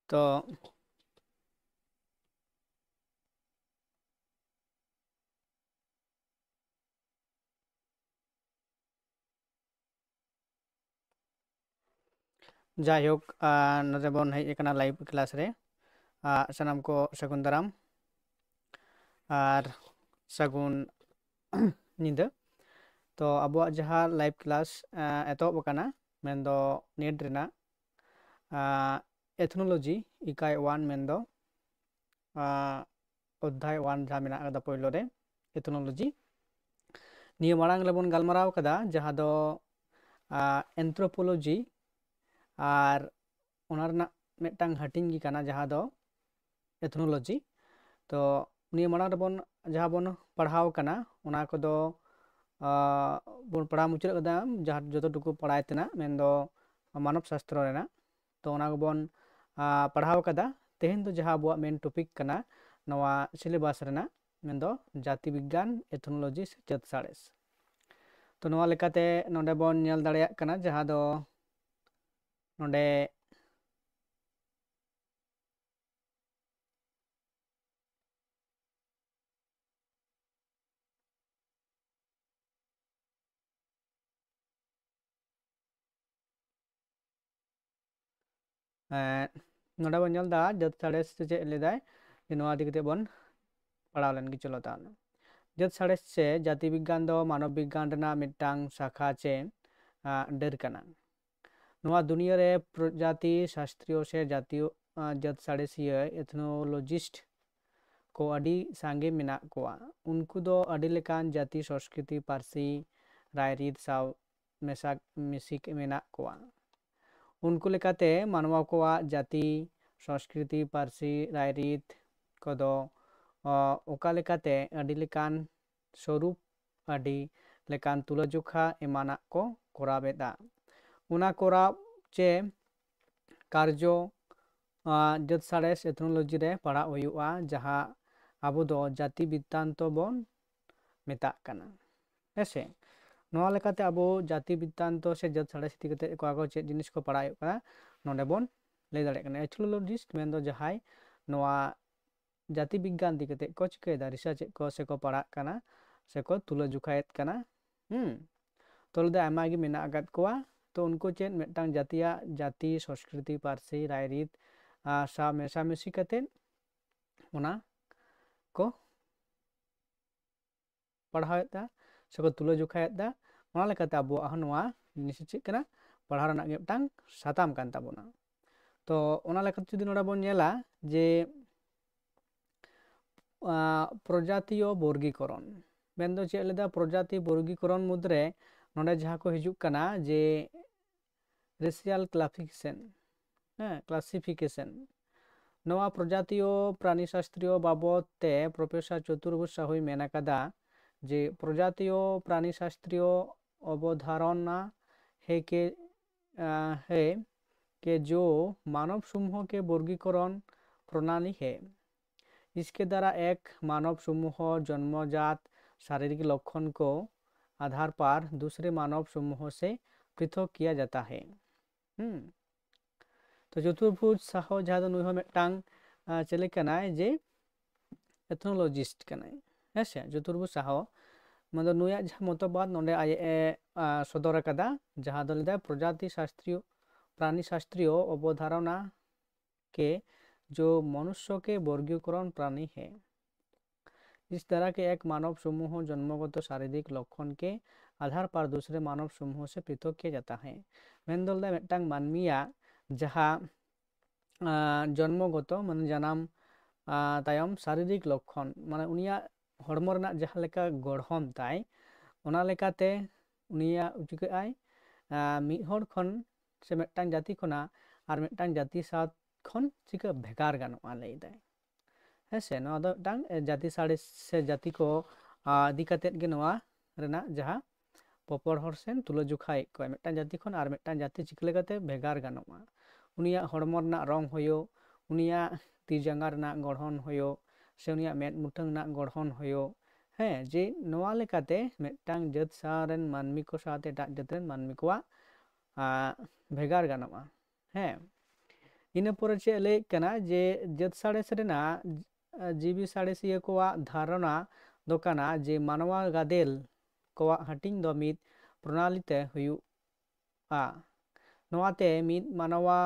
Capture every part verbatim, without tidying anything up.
ᱛᱚ ᱡᱟᱭᱦᱳᱠ, ᱟᱨ ᱱᱚᱰᱮ ᱵᱚᱱ ᱦᱮᱡ ᱟᱠᱟᱱᱟ ᱞᱟᱭᱤᱵᱷ ᱠᱞᱟᱥ ᱨᱮ᱾ ᱟᱨ ᱥᱟᱱᱟᱢ ᱠᱚ ᱥᱟᱹᱜᱩᱱ ᱫᱟᱨᱟᱢ ᱟᱨ ᱥᱟᱹᱜᱩᱱ ᱧᱤᱫᱟᱹ᱾ ᱛᱚ ᱟᱵᱚᱣᱟᱜ ᱡᱟᱦᱟᱸ ᱞᱟᱭᱤᱵᱷ ᱠᱞᱟᱥ ᱮᱛᱚᱦᱚᱵ ᱟᱠᱟᱱᱟ, ᱢᱮᱱᱫᱚ ᱱᱮᱴ ᱨᱮᱱᱟᱜ ᱮᱛᱷᱱᱳᱞᱚᱡᱤ ᱤᱠᱟᱭ ᱳᱣᱟᱱ, ᱢᱮᱱᱫᱚ ᱚᱫᱽᱫᱷᱟᱭ ᱳᱣᱟᱱ ᱡᱟᱦᱟᱸ ᱢᱮᱱᱟᱜ ᱟᱠᱟᱫᱟ ᱯᱳᱭᱞᱳ ᱨᱮ, ᱮᱛᱷᱱᱳᱞᱚᱡᱤ᱾ ᱱᱤᱭᱟᱹ ᱢᱟᱲᱟᱝ ᱨᱮᱵᱚᱱ ᱜᱟᱞᱢᱟᱨᱟᱣ ᱠᱟᱫᱟ ᱡᱟᱦᱟᱸ ᱫᱚ ᱮᱱᱛᱷᱨᱳᱯᱳᱞᱚᱡᱤ, ᱟᱨ ᱚᱱᱟ ᱨᱮᱱᱟᱜ ᱢᱤᱫᱴᱟᱝ ᱦᱟᱹᱴᱤᱧ ᱜᱮ ᱠᱟᱱᱟ ᱡᱟᱦᱟᱸ ᱫᱚ ᱮᱛᱷᱱᱳᱞᱚᱡᱤ᱾ ᱛᱚ ᱱᱤᱭᱟᱹ ᱢᱟᱲᱟᱝ ᱨᱮᱵᱚᱱ ᱡᱟᱦᱟᱸ ᱵᱚᱱ ᱯᱟᱲᱦᱟᱣ ᱠᱟᱱᱟ, ᱚᱱᱟ ᱠᱚᱫᱚ ᱵᱚᱱ ᱯᱟᱲᱦᱟᱣ ᱢᱩᱪᱟᱹᱫ ᱠᱟᱫᱟ, ᱡᱟᱦᱟᱸ ᱡᱚᱛᱚ ᱴᱩᱠᱩ ᱵᱟᱲᱟᱭ ᱛᱮᱱᱟᱜ, ᱢᱮᱱᱫᱚ ᱢᱟᱱᱚᱵ ᱥᱟᱥᱛᱨᱚ ᱨᱮᱱᱟᱜ᱾ ᱛᱚ ᱚᱱᱟ ᱠᱚᱵᱚᱱ ᱯᱟᱲᱦᱟᱣ ᱠᱟᱫᱟ᱾ ᱛᱮᱦᱮᱧ ᱫᱚ ᱡᱟᱦᱟᱸ ᱟᱵᱚᱣᱟᱜ ᱢᱮᱱ ᱴᱚᱯᱤᱠ ᱠᱟᱱᱟ ᱱᱚᱣᱟ ᱥᱤᱞᱮᱵᱟᱥ ᱨᱮᱱᱟᱜ, ᱢᱮᱱᱫᱚ ᱡᱟᱹᱛᱤ ᱵᱤᱜᱽᱜᱟᱱ, ᱮᱛᱷᱱᱳᱞᱚᱡᱤ ᱥᱮ ᱡᱟᱹᱛ ᱥᱟᱬᱮᱥ᱾ ᱛᱚ ᱱᱚᱣᱟ ᱞᱮᱠᱟᱛᱮ ᱱᱚᱰᱮ ᱵᱚᱱ ᱧᱮᱞ ᱫᱟᱲᱮᱭᱟᱜ ᱠᱟᱱᱟ ᱡᱟᱦᱟᱸ ᱫᱚ ᱱᱚᱰᱮ ᱱᱚᱰᱮ ᱵᱚᱱ ᱧᱮᱞ ᱮᱫᱟ ᱡᱟᱹᱛ ᱥᱟᱬᱮᱥ ᱫᱚ ᱪᱮᱫ ᱞᱟᱹᱭᱫᱟᱭ, ᱡᱮ ᱱᱚᱣᱟ ᱤᱫᱤ ᱠᱟᱛᱮ ᱵᱚᱱ ᱯᱟᱲᱦᱟᱣ ᱞᱮᱱ ᱜᱮ᱾ ᱪᱚᱞᱚ ᱛᱟᱦᱚᱞᱮ, ᱡᱟᱹᱛ ᱥᱟᱬᱮᱥ ᱥᱮ ᱡᱟᱹᱛᱤ ᱵᱤᱜᱽᱜᱟᱱ ᱫᱚ ᱢᱟᱱᱚᱵ ᱵᱤᱜᱽᱜᱟᱱ ᱨᱮᱱᱟᱜ ᱢᱤᱫᱴᱟᱝ ᱥᱟᱠᱷᱟ ᱪᱮ ᱰᱟᱹᱨ ᱠᱟᱱᱟ᱾ ᱱᱚᱣᱟ ᱫᱩᱱᱤᱭᱟᱹ ᱨᱮ ᱯᱨᱚᱡᱟᱛᱤ ᱥᱟᱥᱛᱨᱤᱭᱚ ᱥᱮ ᱡᱟᱛᱤᱭᱚ ᱡᱟᱹᱛ ᱥᱟᱬᱮᱥᱤᱭᱟᱹ, ᱮᱛᱷᱱᱳᱞᱚᱡᱤᱥᱴ, ᱠᱚ ᱟᱹᱰᱤ ᱥᱟᱸᱜᱮ ᱢᱮᱱᱟᱜ ᱠᱚᱣᱟ᱾ ᱩᱱᱠᱩ ᱫᱚ ᱟᱹᱰᱤ ᱞᱮᱠᱟᱱ ᱡᱟᱹᱛᱤ, ᱥᱚᱥᱠᱨᱤᱛᱤ, ᱯᱟᱹᱨᱥᱤ, ᱨᱟᱭᱨᱤᱛ ᱥᱟᱶ ᱢᱮᱥᱟ ᱢᱤᱥᱤ ᱢᱮᱱᱟᱜ ᱠᱚᱣᱟ᱾ ᱩᱱᱠᱩ ᱞᱮᱠᱟᱛᱮ ᱢᱟᱱᱣᱟ ᱠᱚᱣᱟᱜ ᱡᱟᱹᱛᱤ, ᱥᱚᱥᱠᱨᱤᱛᱤ, ᱯᱟᱹᱨᱥᱤ, ᱨᱟᱭᱨᱤᱛ ᱠᱚᱫᱚ ᱚᱠᱟ ᱞᱮᱠᱟᱛᱮ ᱟᱹᱰᱤ ᱞᱮᱠᱟᱱ ᱥᱚᱨᱩᱯ, ᱟᱹᱰᱤ ᱞᱮᱠᱟᱱ ᱛᱩᱞᱟᱹᱡᱚᱠᱷᱟ ᱮᱢᱟᱱᱟᱜ ᱠᱚ ᱠᱚᱨᱟᱣ ᱮᱫᱟ᱾ ᱚᱱᱟ ᱠᱚᱨᱟᱣ ᱪᱮ ᱠᱟᱨᱡᱚ ᱡᱟᱹᱛ ᱥᱟᱬᱮᱥ, ᱮᱛᱷᱱᱳᱞᱚᱡᱤ ᱨᱮ ᱯᱟᱲᱦᱟᱜ ᱦᱩᱭᱩᱜᱼᱟ, ᱡᱟᱦᱟᱸ ᱟᱵᱚ ᱫᱚ ᱡᱟᱹᱛᱤ ᱵᱤᱛᱛᱟᱱᱛᱚ ᱵᱚᱱ ᱢᱮᱛᱟᱜ ᱠᱟᱱᱟ᱾ ᱦᱮᱸᱥᱮ? ᱱᱚᱣᱟ ᱞᱮᱠᱟᱛᱮ ᱟᱵᱚ ᱡᱟᱹᱛᱤ ᱵᱤᱛᱛᱟᱱᱛᱚ ᱥᱮ ᱡᱟᱹᱛ ᱥᱟᱬᱮᱥ ᱤᱫᱤ ᱠᱟᱛᱮ ᱚᱠᱟ ᱠᱚ ᱪᱮᱫ ᱡᱤᱱᱤᱥ ᱠᱚ ᱯᱟᱲᱦᱟᱣ ᱦᱩᱭᱩᱜ ᱠᱟᱱᱟ, ᱱᱚᱰᱮ ᱵᱚᱱ ᱞᱟᱹᱭ ᱫᱟᱲᱮᱭᱟᱜ ᱠᱟᱱᱟ᱾ Ethnologist ᱢᱮᱱᱫᱚ ᱡᱟᱦᱟᱸᱭ ᱱᱚᱣᱟ ᱡᱟᱹᱛᱤ ᱵᱤᱜᱽᱜᱟᱱ ᱤᱫᱤ ᱠᱟᱛᱮ ᱠᱚ ᱪᱤᱠᱟᱹᱭᱮᱫᱟ, ᱨᱤᱥᱟᱨᱪ ᱮᱫ ᱠᱚ ᱥᱮᱠᱚ ᱯᱟᱲᱦᱟᱜ ᱠᱟᱱᱟ ᱥᱮᱠᱚ ᱛᱩᱞᱟᱹ ᱡᱚᱠᱷᱟᱭᱮᱫ ᱠᱟᱱᱟ᱾ ᱦᱩᱸ, ᱛᱚ ᱞᱟᱹᱭᱫᱟ ᱟᱭᱢᱟ ᱜᱮ ᱢᱮᱱᱟᱜ ᱟᱠᱟᱫ ᱠᱚᱣᱟ᱾ ᱛᱚ ᱩᱱᱠᱩ ᱪᱮᱫ ᱢᱤᱫᱴᱟᱝ ᱡᱟᱹᱛᱤᱭᱟᱜ ᱡᱟᱹᱛᱤ, ᱥᱚᱥᱠᱨᱤᱛᱤ, ᱯᱟᱹᱨᱥᱤ, ᱨᱟᱭᱨᱤᱛ ᱟᱨ ᱥᱟᱶ ᱢᱮᱥᱟᱢᱤᱥᱤ ᱠᱟᱛᱮ ᱚᱱᱟ ᱠᱚ ᱯᱟᱲᱦᱟᱣᱮᱫᱟ ᱥᱮᱠᱚ ᱛᱩᱞᱟᱹ ᱡᱚᱠᱷᱟᱭᱮᱫᱟ᱾ ᱚᱱᱟ ᱞᱮᱠᱟᱛᱮ ᱟᱵᱚᱣᱟᱜ ᱦᱚᱸ ᱱᱚᱣᱟ ᱡᱤᱱᱤᱥ ᱪᱮᱫ ᱠᱟᱱᱟ, ᱯᱟᱲᱦᱟᱣ ᱨᱮᱱᱟᱜ ᱜᱮ ᱢᱤᱫᱴᱟᱝ ᱥᱟᱛᱟᱢ ᱠᱟᱱ ᱛᱟᱵᱚᱱᱟ᱾ ᱛᱚ ᱚᱱᱟ ᱞᱮᱠᱟᱛᱮ ᱡᱩᱫᱤ ᱱᱚᱰᱮ ᱵᱚᱱ ᱧᱮᱞᱟ ᱡᱮ ᱟᱸ, ᱯᱨᱚᱡᱟᱛᱤᱭᱚ ᱵᱚᱨᱜᱤᱠᱚᱨᱚᱱ ᱢᱮᱱᱫᱚ ᱪᱮᱫ ᱞᱮᱫᱟ, ᱯᱨᱚᱡᱟᱛᱤ ᱵᱚᱨᱜᱤᱠᱚᱨᱚᱱ ᱢᱩᱫᱽᱨᱮ ᱱᱚᱰᱮ ᱡᱟᱦᱟᱸ ᱠᱚ ᱦᱤᱡᱩᱜ ᱠᱟᱱᱟ ᱡᱮ racial classification, ᱦᱮᱸ, classification, ᱱᱚᱣᱟ ᱯᱨᱚᱡᱟᱛᱤᱭᱚ ᱯᱨᱟᱱᱤ ᱥᱟᱥᱛᱨᱤᱭᱚ ᱵᱟᱵᱚᱫ ᱛᱮ ᱯᱨᱚᱯᱷᱮᱥᱚᱨ ᱪᱚᱛᱩᱨᱵᱷᱩᱡᱽ ᱥᱟᱦᱩᱭ ᱢᱮᱱ ᱟᱠᱟᱫᱟ ᱡᱮ ᱯᱨᱚᱡᱟᱛᱤᱭᱚ ᱯᱨᱟᱱᱤ ᱥᱟᱥᱛᱨᱤᱭᱚ ᱚᱵᱚᱫᱷᱟᱨᱚᱱᱟ ᱦᱮ ᱠᱮ, ᱟᱸ, ᱦᱮ ᱠᱮ ᱡᱳ ᱢᱟᱱᱚᱵ ᱥᱩᱢᱩᱦᱚ ᱠᱮ ᱵᱚᱨᱜᱤᱠᱚᱨᱚᱱ ᱯᱨᱚᱱᱟᱞᱤ ᱦᱮ, इसके द्वारा एक मानव समूह जन्मजात शारीरिक लक्षण को आधार पर दूसरे मानव समूह से पृथक किया जाता है। ᱦᱩᱸ᱾ ᱛᱚ ᱪᱚᱛᱩᱨᱵᱷᱩᱡᱽ ᱥᱟᱦᱚ ᱡᱟᱦᱟᱸ ᱫᱚ ᱱᱩᱭ ᱦᱚᱸ ᱢᱤᱫᱴᱟᱝ, ᱟᱸ, ᱪᱮᱫ ᱞᱮᱠᱟᱱᱟᱭ ᱡᱮ ethnologist ᱠᱟᱱᱟᱭ, ᱦᱮᱸ ᱥᱮ? ᱪᱚᱛᱩᱨᱵᱷᱩᱡᱽ ᱥᱟᱦᱚ ᱢᱟᱱᱮ ᱱᱩᱭᱟᱜ ᱡᱟᱦᱟᱸ ᱢᱚᱛᱚᱵᱟᱫ ᱱᱚᱰᱮ ᱟᱡ ᱮ, ᱟᱸ, ᱥᱚᱫᱚᱨ ᱟᱠᱟᱫᱟ, ᱡᱟᱦᱟᱸ ᱫᱚ ᱞᱟᱹᱭᱫᱟᱭ ᱯᱨᱚᱡᱟᱛᱤ ᱥᱟᱥᱛᱨᱤᱭᱚ, ᱯᱨᱟᱱᱤ ᱥᱟᱥᱛᱨᱤᱭᱚ ᱚᱵᱚᱫᱷᱟᱨᱚᱱᱟ ᱠᱮ ᱡᱳ ᱢᱚᱱᱩᱥᱭᱚ ᱠᱮ ᱵᱚᱨᱜᱤᱠᱚᱨᱚᱱ ᱯᱨᱟᱱᱤ ᱦᱮ, इस तरह के एक मानव समूह जन्मगत शारीरिक लक्षण के आधार पर दूसरे मानव समूह से पृथक किया जाता है। ᱢᱮᱱ ᱫᱚ ᱞᱟᱹᱭᱫᱟᱭ ᱢᱤᱫᱴᱟᱝ ᱢᱟᱹᱱᱢᱤᱭᱟᱜ ᱡᱟᱦᱟᱸ, ᱟᱸ, ᱡᱚᱱᱢᱚᱜᱚᱛᱚ ᱢᱟᱱᱮ ᱡᱟᱱᱟᱢ, ᱟᱸ, ᱛᱟᱭᱚᱢ ᱥᱟᱨᱤᱨᱤᱠ ᱞᱚᱠᱠᱷᱚᱱ ᱢᱟᱱᱮ ᱩᱱᱤᱭᱟᱜ ᱦᱚᱲᱢᱚ ᱨᱮᱱᱟᱜ ᱡᱟᱦᱟᱸ ᱞᱮᱠᱟ ᱜᱚᱲᱦᱚᱱ ᱛᱟᱭ, ᱚᱱᱟ ᱞᱮᱠᱟᱛᱮ ᱩᱱᱤᱭᱟᱜ ᱪᱤᱠᱟᱹᱜ ᱟᱭ, ᱟᱸ, ᱢᱤᱫ ᱦᱚᱲ ᱠᱷᱚᱱ ᱥᱮ ᱢᱤᱫᱴᱟᱝ ᱡᱟᱹᱛᱤ ᱠᱷᱚᱱᱟᱜ ᱟᱨ ᱢᱤᱫᱴᱟᱝ ᱡᱟᱹᱛᱤ ᱥᱟᱶ ᱠᱷᱚᱱ ᱪᱤᱠᱟᱹ ᱵᱷᱮᱜᱟᱨ ᱜᱟᱱᱚᱜᱼᱟ ᱞᱟᱹᱭᱫᱟᱭ᱾ ᱦᱮᱸ ᱥᱮ, ᱱᱚᱣᱟ ᱫᱚ ᱢᱤᱫᱴᱟᱝ, ᱮ, ᱡᱟᱹᱛᱤ ᱥᱟᱬᱮᱥ ᱥᱮ ᱡᱟᱹᱛᱤ ᱠᱚ, ᱟ, ᱤᱫᱤ ᱠᱟᱛᱮᱫ ᱜᱮ ᱱᱚᱣᱟ ᱨᱮᱱᱟᱜ ᱡᱟᱦᱟᱸ ᱯᱚᱯᱚᱲ ᱦᱚᱲ ᱥᱮᱱ ᱛᱩᱞᱟᱹ ᱡᱚᱠᱷᱟᱭᱮᱫ ᱠᱚᱣᱟ, ᱢᱤᱫᱴᱟᱝ ᱡᱟᱹᱛᱤ ᱠᱷᱚᱱ ᱟᱨ ᱢᱤᱫᱴᱟᱝ ᱡᱟᱹᱛᱤ ᱪᱤᱠᱟᱹ ᱞᱮᱠᱟᱛᱮ ᱵᱷᱮᱜᱟᱨ ᱜᱟᱱᱚᱜᱼᱟ᱾ ᱩᱱᱤᱭᱟᱜ ᱦᱚᱲᱢᱚ ᱨᱮᱱᱟᱜ ᱨᱚᱝ ᱦᱩᱭᱩᱜ, ᱩᱱᱤᱭᱟᱜ ᱛᱤ ᱡᱟᱸᱜᱟ ᱨᱮᱱᱟᱜ ᱜᱚᱲᱦᱚᱱ ᱦᱩᱭᱩᱜ, ᱥᱮ ᱩᱱᱤᱭᱟᱜ ᱢᱮᱫ ᱢᱩᱴᱷᱟᱹᱱ ᱨᱮᱱᱟᱜ ᱜᱚᱲᱦᱚᱱ ᱦᱩᱭᱩᱜ, ᱦᱮᱸ, ᱡᱮ ᱱᱚᱣᱟ ᱞᱮᱠᱟᱛᱮ ᱢᱤᱫᱴᱟᱝ ᱡᱟᱹᱛ ᱥᱟᱶ ᱨᱮᱱ ᱢᱟᱹᱱᱢᱤ ᱠᱚ ᱥᱟᱶᱛᱮ ᱮᱴᱟᱜ ᱡᱟᱹᱛ ᱨᱮᱱ ᱢᱟᱹᱱᱢᱤ ᱠᱚᱣᱟᱜ ᱟᱸ, ᱵᱷᱮᱜᱟᱨ ᱜᱟᱱᱚᱜᱼᱟ᱾ ᱦᱮᱸ, ᱤᱱᱟᱹ ᱯᱚᱨᱮ ᱪᱮᱫ ᱞᱟᱹᱭᱮᱫ ᱠᱟᱱᱟ ᱡᱮ ᱡᱟᱹᱛ ᱥᱟᱬᱮᱥ ᱨᱮᱱᱟᱜ ᱡᱤᱣᱤ ᱥᱟᱬᱮᱥᱤᱭᱟᱹ ᱠᱚᱣᱟᱜ ᱫᱷᱟᱨᱚᱱᱟ ᱫᱚ ᱠᱟᱱᱟ ᱡᱮ ᱢᱟᱱᱣᱟ ᱜᱟᱫᱮᱞ ᱠᱚᱣᱟᱜ ᱦᱟᱹᱴᱤᱧ ᱫᱚ ᱢᱤᱫ ᱯᱨᱚᱱᱟᱞᱤ ᱛᱮ ᱦᱩᱭᱩᱜᱼᱟ᱾ ᱱᱚᱣᱟᱛᱮ ᱢᱤᱫ ᱢᱟᱱᱣᱟ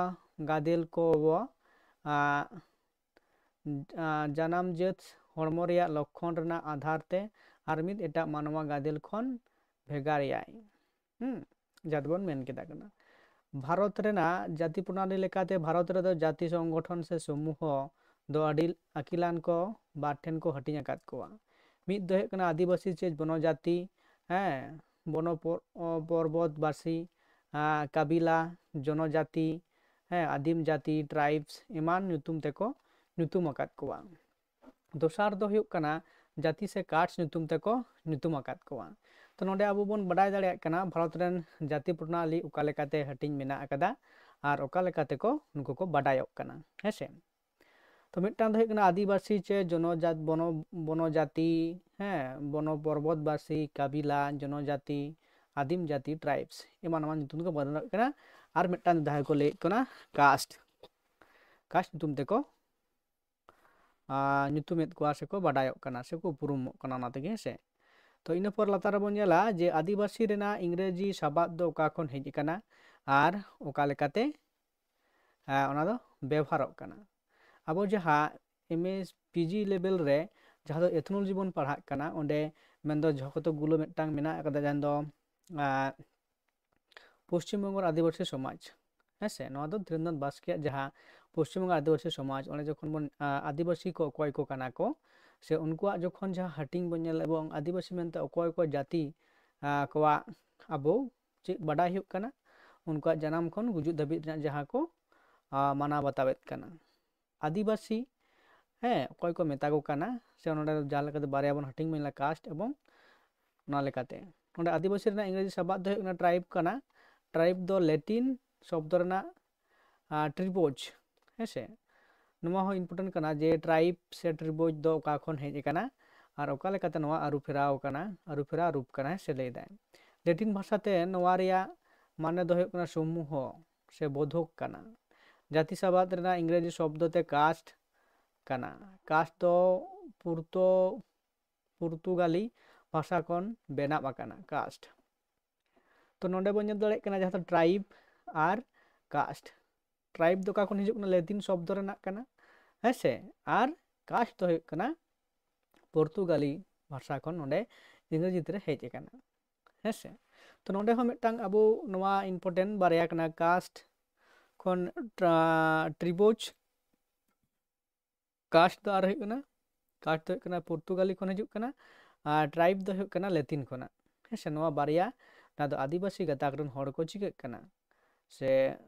ᱜᱟᱫᱮᱞ ᱠᱚ ᱟᱸ, ᱟᱸ, ᱡᱟᱱᱟᱢ ᱡᱟᱹᱛ ᱦᱚᱲᱢᱚ ᱨᱮᱭᱟᱜ ᱞᱚᱠᱠᱷᱚᱱ ᱨᱮᱱᱟᱜ ᱟᱫᱷᱟᱨ ᱛᱮ ᱟᱨ ᱢᱤᱫ ᱮᱴᱟᱜ ᱢᱟᱱᱣᱟ ᱜᱟᱫᱮᱞ ᱠᱷᱚᱱ ᱵᱷᱮᱜᱟᱨᱮᱭᱟᱭ᱾ ᱦᱩᱸ, ᱡᱟᱦᱟᱸ ᱫᱚᱵᱚᱱ ᱢᱮᱱ ᱠᱮᱫᱟ ᱠᱟᱱᱟ᱾ ᱵᱷᱟᱨᱚᱛ ᱨᱮᱱᱟᱜ ᱡᱟᱹᱛᱤ ᱯᱨᱚᱱᱟᱞᱤ ᱞᱮᱠᱟᱛᱮ ᱵᱷᱟᱨᱚᱛ ᱨᱮᱫᱚ ᱡᱟᱹᱛᱤ ᱥᱚᱝᱜᱚᱴᱷᱚᱱ ᱥᱮ ᱥᱚᱢᱩᱦᱚ ᱫᱚ ᱟᱹᱰᱤ ᱟᱹᱠᱤᱞᱟᱱ ᱠᱚ ᱵᱟᱨ ᱴᱷᱮᱱ ᱠᱚ ᱦᱟᱹᱴᱤᱧ ᱟᱠᱟᱫ ᱠᱚᱣᱟ᱾ ᱢᱤᱫ ᱫᱚ ᱦᱩᱭᱩᱜ ᱠᱟᱱᱟ ᱟᱹᱫᱤᱵᱟᱹᱥᱤ ᱥᱮ ᱵᱚᱱᱚᱡᱟᱹᱛᱤ, ᱦᱮᱸ, ᱵᱚᱱᱚ ᱯᱚ-, ᱚ, ᱯᱚᱨᱵᱚᱛ ᱵᱟᱥᱤ, ᱟᱸ, ᱠᱟᱵᱤᱞᱟ, ᱡᱚᱱᱚᱡᱟᱹᱛᱤ, ᱦᱮᱸ, ᱟᱹᱫᱤᱢ ᱡᱟᱹᱛᱤ, tribes ᱮᱢᱟᱱ ᱧᱩᱛᱩᱢ ᱛᱮᱠᱚ ᱧᱩᱛᱩᱢ ᱟᱠᱟᱫ ᱠᱚᱣᱟ᱾ ᱫᱚᱥᱟᱨ ᱫᱚ ᱦᱩᱭᱩᱜ ᱠᱟᱱᱟ ᱡᱟᱹᱛᱤ ᱥᱮ caste ᱧᱩᱛᱩᱢ ᱛᱮᱠᱚ ᱧᱩᱛᱩᱢ ᱟᱠᱟᱫ ᱠᱚᱣᱟ᱾ ᱛᱚ ᱱᱚᱰᱮ ᱟᱵᱚ ᱵᱚᱱ ᱵᱟᱰᱟᱭ ᱫᱟᱲᱮᱭᱟᱜ ᱠᱟᱱᱟ ᱵᱷᱟᱨᱚᱛ ᱨᱮᱱ ᱡᱟᱹᱛᱤ ᱯᱨᱚᱱᱟᱞᱤ ᱚᱠᱟ ᱞᱮᱠᱟᱛᱮ ᱦᱟᱹᱴᱤᱧ ᱢᱮᱱᱟᱜ ᱟᱠᱟᱫᱟ ᱟᱨ ᱚᱠᱟ ᱞᱮᱠᱟ ᱛᱮᱠᱚ ᱱᱩᱠᱩ ᱠᱚ ᱵᱟᱰᱟᱭᱚᱜ ᱠᱟᱱᱟ, ᱦᱮᱸ ᱥᱮ᱾ ᱛᱚ ᱢᱤᱫᱴᱟᱝ ᱫᱚ ᱦᱩᱭᱩᱜ ᱠᱟᱱᱟ ᱟᱹᱫᱤᱵᱟᱹᱥᱤ ᱪᱮ ᱡᱚᱱᱚᱡᱟᱛ, ᱵᱚᱱᱚ, ᱵᱚᱱᱚᱡᱟᱹᱛᱤ, ᱦᱮᱸ, ᱵᱚᱱᱚ ᱯᱚᱨᱵᱚᱛᱵᱟᱥᱤ, ᱠᱟᱵᱤᱞᱟ, ᱡᱚᱱᱚᱡᱟᱹᱛᱤ, ᱟᱹᱫᱤᱢ ᱡᱟᱹᱛᱤ, tribes ᱮᱢᱟᱱ ᱮᱢᱟᱱ ᱧᱩᱛᱩᱢ ᱛᱮᱠᱚ ᱵᱟᱰᱟᱭᱚᱜ ᱠᱟᱱᱟ᱾ ᱟᱨ ᱢᱤᱫᱴᱟᱝ ᱡᱟᱦᱟᱸᱭ ᱠᱚ ᱞᱟᱹᱭᱮᱫ ᱠᱟᱱᱟ caste, caste ᱧᱩᱛᱩᱢ ᱛᱮᱠᱚ ᱟᱨ ᱧᱩᱛᱩᱢᱮᱫ ᱠᱚᱣᱟ ᱥᱮᱠᱚ ᱵᱟᱰᱟᱭᱚᱜ ᱠᱟᱱᱟ ᱥᱮᱠᱚ ᱩᱯᱨᱩᱢᱚᱜ ᱠᱟᱱᱟ ᱚᱱᱟ ᱛᱮᱜᱮ, ᱦᱮᱸ ᱥᱮ᱾ ᱛᱚ ᱤᱱᱟᱹ ᱯᱚᱨ ᱞᱟᱛᱟᱨ ᱨᱮᱵᱚᱱ ᱧᱮᱞᱟ ᱡᱮ ᱟᱹᱫᱤᱵᱟᱹᱥᱤ ᱨᱮᱱᱟᱜ ᱤᱝᱨᱮᱡᱤ ᱥᱟᱵᱟᱫ ᱫᱚ ᱚᱠᱟ ᱠᱷᱚᱱ ᱦᱮᱡ ᱟᱠᱟᱱᱟ ᱟᱨ ᱚᱠᱟ ᱞᱮᱠᱟᱛᱮ, ᱟᱸ, ᱚᱱᱟ ᱫᱚ ᱵᱮᱣᱦᱟᱨᱚᱜ ᱠᱟᱱᱟ᱾ ᱟᱵᱚ ᱡᱟᱦᱟᱸ M A P G level ᱨᱮ ᱡᱟᱦᱟᱸ ᱫᱚ ethnology ᱵᱚᱱ ᱯᱟᱲᱦᱟᱜ ᱠᱟᱱᱟ, ᱚᱸᱰᱮ ᱢᱮᱱᱫᱚ ᱡᱚᱛᱚ ᱜᱩᱞᱳ ᱢᱤᱫᱴᱟᱝ ᱢᱮᱱᱟᱜ ᱟᱠᱟᱫᱟ, ᱡᱟᱦᱟᱸ ᱫᱚ, ᱟᱸ, ᱯᱚᱥᱪᱤᱢ ᱵᱚᱝᱜᱚ ᱟᱹᱫᱤᱵᱟᱹᱥᱤ ᱥᱚᱢᱟᱡᱽ, ᱦᱮᱸ ᱥᱮ, ᱱᱚᱣᱟ ᱫᱚ ᱫᱷᱤᱨᱮᱱᱫᱨᱚᱱᱟᱛᱷ ᱵᱟᱥᱠᱮᱭᱟᱜ ᱡᱟᱦᱟᱸ ᱯᱚᱥᱪᱤᱢ ᱵᱚᱝᱜᱚ ᱟᱹᱫᱤᱵᱟᱹᱥᱤ ᱥᱚᱢᱟᱡᱽ, ᱚᱸᱰᱮ ᱡᱚᱠᱷᱚᱱ ᱵᱚᱱ, ᱟᱸ, ᱟᱹᱫᱤᱵᱟᱹᱥᱤ ᱠᱚ ᱚᱠᱚᱭ ᱠᱚ ᱠᱟᱱᱟ ᱠᱚ, ᱥᱮ ᱩᱱᱠᱩᱣᱟᱜ ᱡᱚᱠᱷᱚᱱ ᱡᱟᱦᱟᱸ ᱦᱟᱹᱴᱤᱧ ᱵᱚᱱ ᱧᱮᱞ ᱮᱵᱚᱝ ᱟᱹᱫᱤᱵᱟᱹᱥᱤ ᱢᱮᱱᱛᱮ ᱚᱠᱚᱭ ᱚᱠᱚᱭ ᱡᱟᱹᱛᱤ, ᱟᱸ, ᱠᱚᱣᱟᱜ ᱟᱵᱚ ᱪᱮᱫ ᱵᱟᱰᱟᱭ ᱦᱩᱭᱩᱜ ᱠᱟᱱᱟ, ᱩᱱᱠᱩᱣᱟᱜ ᱡᱟᱱᱟᱢ ᱠᱷᱚᱱ ᱜᱩᱡᱩᱜ ᱫᱷᱟᱹᱵᱤᱡ ᱨᱮᱱᱟᱜ ᱡᱟᱦᱟᱸ ᱠᱚ, ᱟᱸ, ᱢᱟᱱᱟᱣ ᱵᱟᱛᱟᱣᱮᱫ ᱠᱟᱱᱟ᱾ ᱟᱹᱫᱤᱵᱟᱹᱥᱤ, ᱦᱮᱸ, ᱚᱠᱚᱭ ᱠᱚ ᱢᱮᱛᱟ ᱠᱚ ᱠᱟᱱᱟ, ᱥᱮ ᱱᱚᱰᱮ ᱡᱟᱦᱟᱸ ᱞᱮᱠᱟᱛᱮ ᱵᱟᱨᱭᱟ ᱵᱚᱱ ᱦᱟᱹᱴᱤᱧ ᱢᱮᱱ ᱞᱮᱫᱟ, caste ᱮᱵᱚᱝ ᱚᱱᱟ ᱞᱮᱠᱟᱛᱮ᱾ ᱱᱚᱰᱮ ᱟᱹᱫᱤᱵᱟᱹᱥᱤ ᱨᱮᱱᱟᱜ ᱤᱝᱨᱮᱡᱤ ᱥᱟᱵᱟᱫ ᱫᱚ ᱦᱩᱭᱩᱜ ᱠᱟᱱᱟ tribe ᱠᱟᱱᱟ᱾ Tribe ᱫᱚ Latin ᱥᱚᱵᱫᱚ ᱨᱮᱱᱟᱜ, ᱟᱸ, tribus, ᱦᱮᱸ ᱥᱮ᱾ ᱱᱚᱣᱟ ᱦᱚᱸ important ᱠᱟᱱᱟ ᱡᱮ tribe ᱥᱮ tribus ᱫᱚ ᱚᱠᱟ ᱠᱷᱚᱱ ᱦᱮᱡ ᱟᱠᱟᱱᱟ᱾ ᱟᱨ ᱚᱠᱟ ᱞᱮᱠᱟᱛᱮ ᱱᱚᱣᱟ ᱟᱹᱨᱩ ᱯᱷᱮᱨᱟᱣ ᱠᱟᱱᱟ, ᱟᱹᱨᱩ ᱯᱷᱮᱨᱟᱣ ᱨᱩᱯ ᱠᱟᱱᱟ ᱥᱮ ᱞᱟᱹᱭ ᱫᱟᱭ᱾ ᱞᱮᱴᱤᱱ ᱵᱷᱟᱥᱟᱛᱮ ᱱᱚᱣᱟ ᱨᱮᱭᱟᱜ ᱢᱟᱱᱮ ᱫᱚ ᱦᱩᱭᱩᱜ ᱠᱟᱱᱟ ᱥᱚᱢᱩᱦᱚ ᱥᱮ ᱵᱳᱫᱷᱚᱠ ᱠᱟᱱᱟ᱾ ᱡᱟᱹᱛᱤ ᱥᱟᱵᱟᱫ ᱨᱮᱱᱟᱜ ᱤᱝᱨᱮᱡᱤ ᱥᱚᱵᱫᱚ ᱛᱮ ᱠᱟᱥᱴ ᱠᱟᱱᱟ᱾ ᱠᱟᱥᱴ ᱫᱚ ᱯᱩᱨᱛᱚ ᱯᱩᱨᱛᱩᱜᱟᱞᱤ ᱵᱷᱟᱥᱟ ᱠᱷᱚᱱ ᱵᱮᱱᱟᱣ ᱟᱠᱟᱱᱟ ᱠᱟᱥᱴ᱾ ᱛᱚ ᱱᱚᱰᱮ ᱵᱚᱱ ᱧᱮᱞ ᱫᱟᱲᱮᱭᱟᱜ ᱠᱟᱱᱟ ᱡᱟᱦᱟᱸ ᱫᱚ ᱴᱨᱟᱭᱤᱵᱽ ᱟᱨ ᱠᱟᱥᱴ᱾ ᱴᱨᱟᱭᱤᱵᱽ ᱫᱚ ᱚᱠᱟ ᱠᱷᱚᱱ ᱦᱤᱡᱩᱜ ᱠᱟᱱᱟ? ᱞᱮᱛᱤᱱ ᱥᱚᱵᱫᱚ ᱨᱮᱱᱟᱜ ᱠᱟᱱᱟ, ᱦᱮᱸ ᱥᱮ? ᱟᱨ ᱠᱟᱥᱴ ᱫᱚ ᱦᱩᱭᱩᱜ ᱠᱟᱱᱟ ᱯᱚᱨᱛᱩᱜᱟᱞᱤ ᱵᱷᱟᱥᱟ ᱠᱷᱚᱱ ᱱᱚᱰᱮ ᱤᱝᱨᱮᱡᱤ ᱛᱮ ᱦᱮᱡ ᱟᱠᱟᱱᱟ, ᱦᱮᱸ ᱥᱮ? ᱛᱚ ᱱᱚᱰᱮ ᱦᱚᱸ ᱢᱤᱫᱴᱟᱝ ᱟᱵᱚ ᱱᱚᱣᱟ ᱤᱢᱯᱚᱨᱴᱮᱱᱴ ᱵᱟᱨᱭᱟ ᱠᱟᱱᱟ, ᱠᱟᱥᱴ ᱠᱷᱚᱱ ᱴᱨᱤᱵᱳᱪ᱾ ᱠᱟᱥᱴ ᱫᱚ ᱟᱨ ᱦᱩᱭᱩᱜ ᱠᱟᱱᱟ, ᱠᱟᱥᱴ ᱫᱚ ᱦᱩᱭᱩᱜ ᱠᱟᱱᱟ ᱯᱚᱨᱛᱩᱜᱟᱞᱤ ᱠᱷᱚᱱ ᱦᱤᱡᱩᱜ ᱠᱟᱱᱟ, ᱟᱨ ᱴᱨᱟᱭᱤᱵᱽ ᱫᱚ ᱦᱩᱭᱩᱜ ᱠᱟᱱᱟ ᱞᱮᱛᱤᱱ ᱠᱷᱚᱱᱟᱜ, ᱦᱮᱸ ᱥᱮ? ᱱᱚᱣᱟ ᱵᱟᱨᱭᱟ, ᱚᱱᱟ ᱫᱚ ᱟᱹᱫᱤᱵᱟᱹᱥᱤ ᱜᱟᱛᱟᱠ ᱨᱮᱱ ᱦᱚᱲ ᱠᱚ ᱪᱤᱠᱟᱹᱜ ᱠᱟᱱᱟ, ᱥᱮ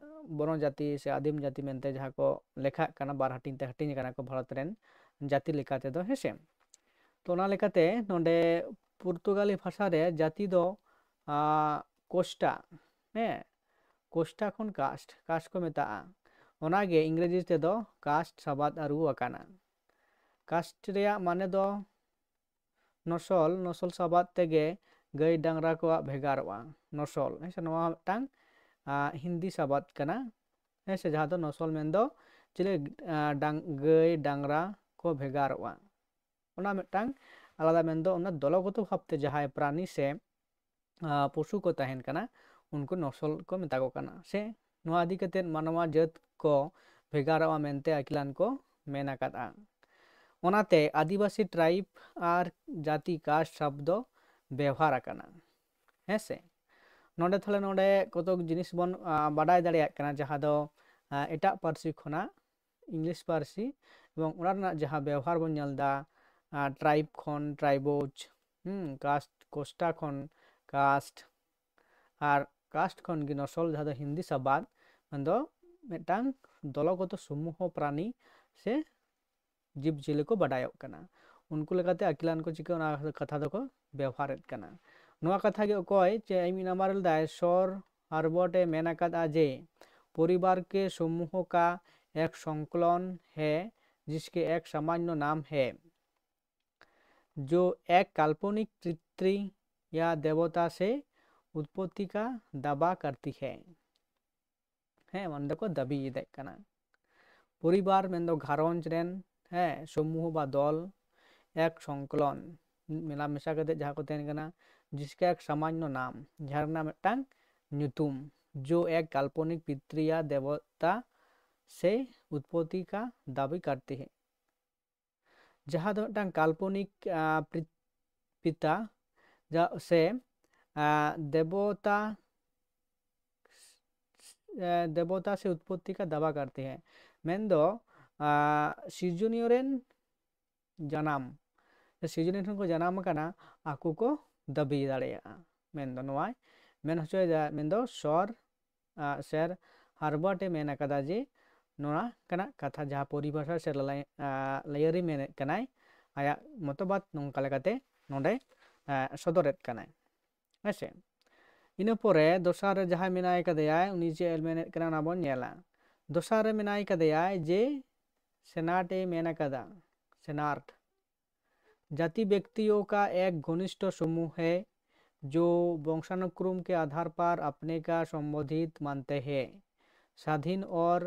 ᱵᱚᱱᱚ ᱡᱟᱹᱛᱤ ᱥᱮ ᱟᱹᱫᱤᱢ ᱡᱟᱹᱛᱤ ᱢᱮᱱᱛᱮ ᱡᱟᱦᱟᱸ ᱠᱚ ᱞᱮᱠᱷᱟᱜ ᱠᱟᱱᱟ, ᱵᱟᱨ ᱦᱟᱹᱴᱤᱧ ᱛᱮ ᱦᱟᱹᱴᱤᱧ ᱟᱠᱟᱱᱟ ᱠᱚ ᱵᱷᱟᱨᱚᱛ ᱨᱮᱱ ᱡᱟᱹᱛᱤ ᱞᱮᱠᱟ ᱛᱮᱫᱚ, ᱦᱮᱸ ᱥᱮ? ᱛᱚ ᱚᱱᱟ ᱞᱮᱠᱟᱛᱮ ᱱᱚᱰᱮ ᱯᱚᱨᱛᱩᱜᱟᱞᱤ ᱵᱷᱟᱥᱟ ᱨᱮ ᱡᱟᱹᱛᱤ ᱫᱚ ᱟᱸ, ᱠᱳᱥᱴᱟ, ᱦᱮᱸ, ᱠᱳᱥᱴᱟ ᱠᱷᱚᱱ ᱠᱟᱥᱴ, ᱠᱟᱥᱴ ᱠᱚ ᱢᱮᱛᱟᱜᱼᱟ᱾ ᱚᱱᱟᱜᱮ ᱤᱝᱨᱮᱡᱤ ᱛᱮᱫᱚ ᱠᱟᱥᱴ ᱥᱟᱵᱟᱫ ᱟᱹᱨᱩ ᱟᱠᱟᱱᱟ᱾ ᱠᱟᱥᱴ ᱨᱮᱭᱟᱜ ᱢᱟᱱᱮ ᱫᱚ ᱱᱚᱥᱚᱞ, ᱱᱚᱥᱚᱞ ᱥᱟᱵᱟᱫ ᱛᱮᱜᱮ ᱜᱟᱹᱭ ᱰᱟᱝᱨᱟ ᱠᱚᱣᱟᱜ ᱵᱷᱮᱜᱟᱨᱚᱜᱼᱟ᱾ ᱱᱚᱥᱚᱞ, ᱦᱮᱸ ᱥᱮ, ᱱᱚᱣᱟ ᱢᱤᱫᱴᱟᱝ ᱟᱸ, ᱦᱤᱱᱫᱤ ᱥᱟᱵᱟᱫ ᱠᱟᱱᱟ, ᱦᱮᱸ ᱥᱮ, ᱡᱟᱦᱟᱸ ᱫᱚ ᱱᱚᱥᱚᱞ ᱢᱮᱱᱫᱚ ᱪᱤᱞᱤ, ᱟᱸ, ᱰᱟᱝ-, ᱜᱟᱹᱭ ᱰᱟᱝᱨᱟ ᱠᱚ ᱵᱷᱮᱜᱟᱨᱚᱜᱼᱟ᱾ ᱚᱱᱟ ᱢᱤᱫᱴᱟᱝ ᱟᱞᱟᱫᱟ ᱢᱮᱱᱫᱚ ᱚᱱᱟ ᱫᱚᱞᱚᱜᱚᱛᱚ ᱵᱷᱟᱵᱛᱮ ᱡᱟᱦᱟᱸᱭ ᱯᱨᱟᱱᱤ ᱥᱮ ᱟᱸ, ᱯᱚᱥᱩ ᱠᱚ ᱛᱟᱦᱮᱱ ᱠᱟᱱᱟ, ᱩᱱᱠᱩ ᱱᱚᱥᱚᱞ ᱠᱚ ᱢᱮᱛᱟ ᱠᱚ ᱠᱟᱱᱟ᱾ ᱥᱮ ᱱᱚᱣᱟ ᱤᱫᱤ ᱠᱟᱛᱮᱫ ᱢᱟᱱᱣᱟ ᱡᱟᱹᱛ ᱠᱚ ᱵᱷᱮᱜᱟᱨᱚᱜᱼᱟ ᱢᱮᱱᱛᱮ ᱟᱹᱠᱤᱞᱟᱱ ᱠᱚ ᱢᱮᱱ ᱟᱠᱟᱫᱼᱟ᱾ ᱚᱱᱟᱛᱮ ᱟᱹᱫᱤᱵᱟᱹᱥᱤ ᱴᱨᱟᱭᱤᱵᱽ ᱟᱨ ᱡᱟᱹᱛᱤ ᱠᱟᱥᱴ ᱥᱟᱵᱫᱚ ᱵᱮᱣᱦᱟᱨ ᱟᱠᱟᱱᱟ᱾ ᱦᱮᱸ ᱥᱮ? ᱱᱚᱰᱮ ᱛᱟᱦᱞᱮ ᱱᱚᱰᱮ ᱠᱚᱛᱚᱠ ᱡᱤᱱᱤᱥ ᱵᱚᱱ, ᱟᱸ, ᱵᱟᱰᱟᱭ ᱫᱟᱲᱮᱭᱟᱜ ᱠᱟᱱᱟ, ᱡᱟᱦᱟᱸ ᱫᱚ, ᱟᱸ, ᱮᱴᱟᱜ ᱯᱟᱹᱨᱥᱤ ᱠᱷᱚᱱᱟᱜ ᱤᱝᱞᱤᱥ ᱯᱟᱹᱨᱥᱤ ᱮᱵᱚᱝ ᱚᱱᱟ ᱨᱮᱱᱟᱜ ᱡᱟᱦᱟᱸ ᱵᱮᱣᱦᱟᱨ ᱵᱚᱱ ᱧᱮᱞ ᱮᱫᱟ, ᱟᱸ, ᱴᱨᱟᱭᱤᱵᱽ ᱠᱷᱚᱱ ᱴᱨᱟᱭᱤᱵᱳᱪ, ᱦᱩᱸ, ᱠᱟᱥᱴ, ᱠᱳᱥᱴᱟ ᱠᱷᱚᱱ ᱠᱟᱥᱴ, ᱟᱨ ᱠᱟᱥᱴ ᱠᱷᱚᱱ ᱜᱮ ᱱᱚᱥᱚᱞ, ᱡᱟᱦᱟᱸ ᱫᱚ ᱦᱤᱱᱫᱤ ᱥᱟᱵᱟᱫ, ᱢᱮᱱᱫᱚ ᱢᱤᱫᱴᱟᱝ ᱫᱚᱞᱚᱜᱚᱛᱚ ᱥᱚᱢᱩᱦᱚ ᱯᱨᱟᱱᱤ ᱥᱮ ᱡᱤᱵᱽ ᱡᱤᱭᱟᱹᱞᱤ ᱠᱚ ᱵᱟᱰᱟᱭᱚᱜ ᱠᱟᱱᱟ᱾ ᱩᱱᱠᱩ ᱞᱮᱠᱟᱛᱮ ᱟᱹᱠᱤᱞᱟᱱ ᱠᱚ ᱪᱤᱠᱟᱹ ᱚᱱᱟ ᱠᱟᱛᱷᱟ ᱫᱚᱠᱚ ᱵᱮᱣᱦᱟᱨᱮᱫ ᱠᱟᱱᱟ᱾ ᱱᱚᱣᱟ ᱠᱟᱛᱷᱟ ᱜᱮ ᱚᱠᱚᱭ ᱪᱮ ᱢᱤᱫ ᱱᱟᱢᱵᱟᱨ ᱨᱮ ᱞᱮᱫᱟᱭ, ᱥᱚᱨ ᱦᱟᱨᱵᱚᱴ ᱮ ᱢᱮᱱ ᱟᱠᱟᱫᱼᱟ ᱡᱮ, ᱯᱚᱨᱤᱵᱟᱨ ᱠᱮ ᱥᱚᱢᱩᱦᱚ ᱠᱟ ᱮᱠ ᱥᱚᱝᱠᱚᱞᱚᱱ ᱦᱮ, ᱡᱤᱥᱠᱮ ᱮᱠ ᱥᱟᱢᱟᱱᱭᱚ ᱱᱟᱢ ᱦᱮ᱾ जो एक काल्पनिक पितृ या देवता से उत्पत्ति का दावा करती है। ᱦᱮᱸ, ᱢᱟᱱᱮ ᱫᱚᱠᱚ ᱫᱟᱹᱵᱤ ᱮᱫᱮᱜ ᱠᱟᱱᱟ᱾ ᱯᱚᱨᱤᱵᱟᱨ ᱢᱮᱱᱫᱚ ᱜᱷᱟᱨᱚᱸᱡᱽ ᱨᱮᱱ, ᱦᱮᱸ, ᱥᱚᱢᱩᱦᱚ ᱵᱟ ᱫᱚᱞ, ᱮᱠ ᱥᱚᱝᱠᱚᱞᱚᱱ, ᱢᱮᱞᱟ ᱢᱮᱥᱟ ᱠᱟᱛᱮ ᱡᱟᱦᱟᱸ ᱠᱚ ᱛᱟᱦᱮᱱ ᱠᱟᱱᱟ, ᱡᱤᱥᱠᱟ ᱮᱠ ᱥᱟᱢᱟᱱᱱᱚ ᱱᱟᱢ, ᱡᱟᱦᱟᱸ ᱨᱮᱱᱟᱜ ᱢᱤᱫᱴᱟᱝ ᱧᱩᱛᱩᱢ, ᱡᱳ ᱮᱠ ᱠᱟᱞᱯᱚᱱᱤᱠ ᱯᱤᱛᱨᱤᱭᱟ ᱫᱮᱵᱚᱛᱟ ᱥᱮ ᱩᱛᱯᱚᱛᱤ ᱠᱟ ᱫᱟᱵᱤ ᱠᱟᱨᱛᱮ ᱦᱮ, ᱡᱟᱦᱟᱸ ᱫᱚ ᱢᱤᱫᱴᱟᱝ ᱠᱟᱞᱯᱚᱱᱤᱠ, ᱟᱸ, ᱯᱤ-, ᱯᱤᱛᱟ ᱡᱟ-, ᱥᱮ, ᱟᱸ, ᱫᱮᱵᱚᱛᱟ, ᱮ, ᱫᱮᱵᱚᱛᱟ ᱥᱮ ᱩᱛᱯᱚᱛᱛᱤ ᱠᱟ ᱫᱟᱵᱟ ᱠᱟᱨᱛᱮ ᱦᱮ, ᱢᱮᱱᱫᱚ, ᱟᱸ, ᱥᱤᱨᱡᱚᱱᱤᱭᱟᱹ ᱨᱮᱱ ᱡᱟᱱᱟᱢ, ᱥᱤᱨᱡᱚᱱᱤᱭᱟᱹ ᱴᱷᱮᱱ ᱠᱚ ᱡᱟᱱᱟᱢ ᱟᱠᱟᱱᱟ, ᱟᱠᱚ ᱠᱚ ᱫᱟᱹᱵᱤ ᱫᱟᱲᱮᱭᱟᱜᱼᱟ᱾ ᱢᱮᱱᱫᱚ ᱱᱚᱣᱟᱭ ᱢᱮᱱ ᱦᱚᱪᱚᱭᱮᱫᱟ, ᱢᱮᱱᱫᱚ ᱥᱚᱨ, ᱟᱸ, ᱥᱮᱨ ᱦᱟᱨᱵᱟᱨᱴ ᱮ ᱢᱮᱱ ᱟᱠᱟᱫᱟ ᱡᱮ ᱱᱚᱣᱟ ᱞᱮᱠᱟᱱᱟᱜ ᱠᱟᱛᱷᱟ, ᱡᱟᱦᱟᱸ ᱯᱚᱨᱤᱵᱷᱟᱥᱟ ᱥᱮ ᱞᱟᱞᱟᱭ-, ᱟᱸ, ᱞᱟᱹᱭᱟᱹᱨᱤ ᱢᱮᱱᱮᱫ ᱠᱟᱱᱟᱭ, ᱟᱭᱟᱜ ᱢᱚᱛᱚᱵᱟᱫ ᱱᱚᱝᱠᱟ ᱞᱮᱠᱟᱛᱮ ᱱᱚᱰᱮ, ᱟᱸ, ᱥᱚᱫᱚᱨᱮᱫ ᱠᱟᱱᱟᱭ᱾ ᱦᱮᱸ ᱥᱮ? ᱤᱱᱟᱹ ᱯᱚᱨᱮ ᱫᱚᱥᱟᱨ ᱨᱮ ᱡᱟᱦᱟᱸᱭ ᱢᱮᱱᱟᱭ ᱠᱟᱫᱮᱭᱟᱭ, ᱩᱱᱤ ᱪᱮᱫ ᱮ ᱢᱮᱱᱮᱫ ᱠᱟᱱᱟ, ᱚᱱᱟ ᱵᱚᱱ ᱧᱮᱞᱟ᱾ ᱫᱚᱥᱟᱨ ᱨᱮ ᱢᱮᱱᱟᱭ ᱠᱟᱫᱮᱭᱟᱭ ᱡᱮ ᱥᱮᱱᱟᱴ ᱮ ᱢᱮᱱ ᱟᱠᱟᱫᱟ, ᱥᱮᱱᱟᱨᱴ, जाति व्यक्तियों का एक घनिष्ठ समूह है, जो वंशानुक्रम के आधार पर अपने का संबोधित मानते हैं। स्वाधीन और,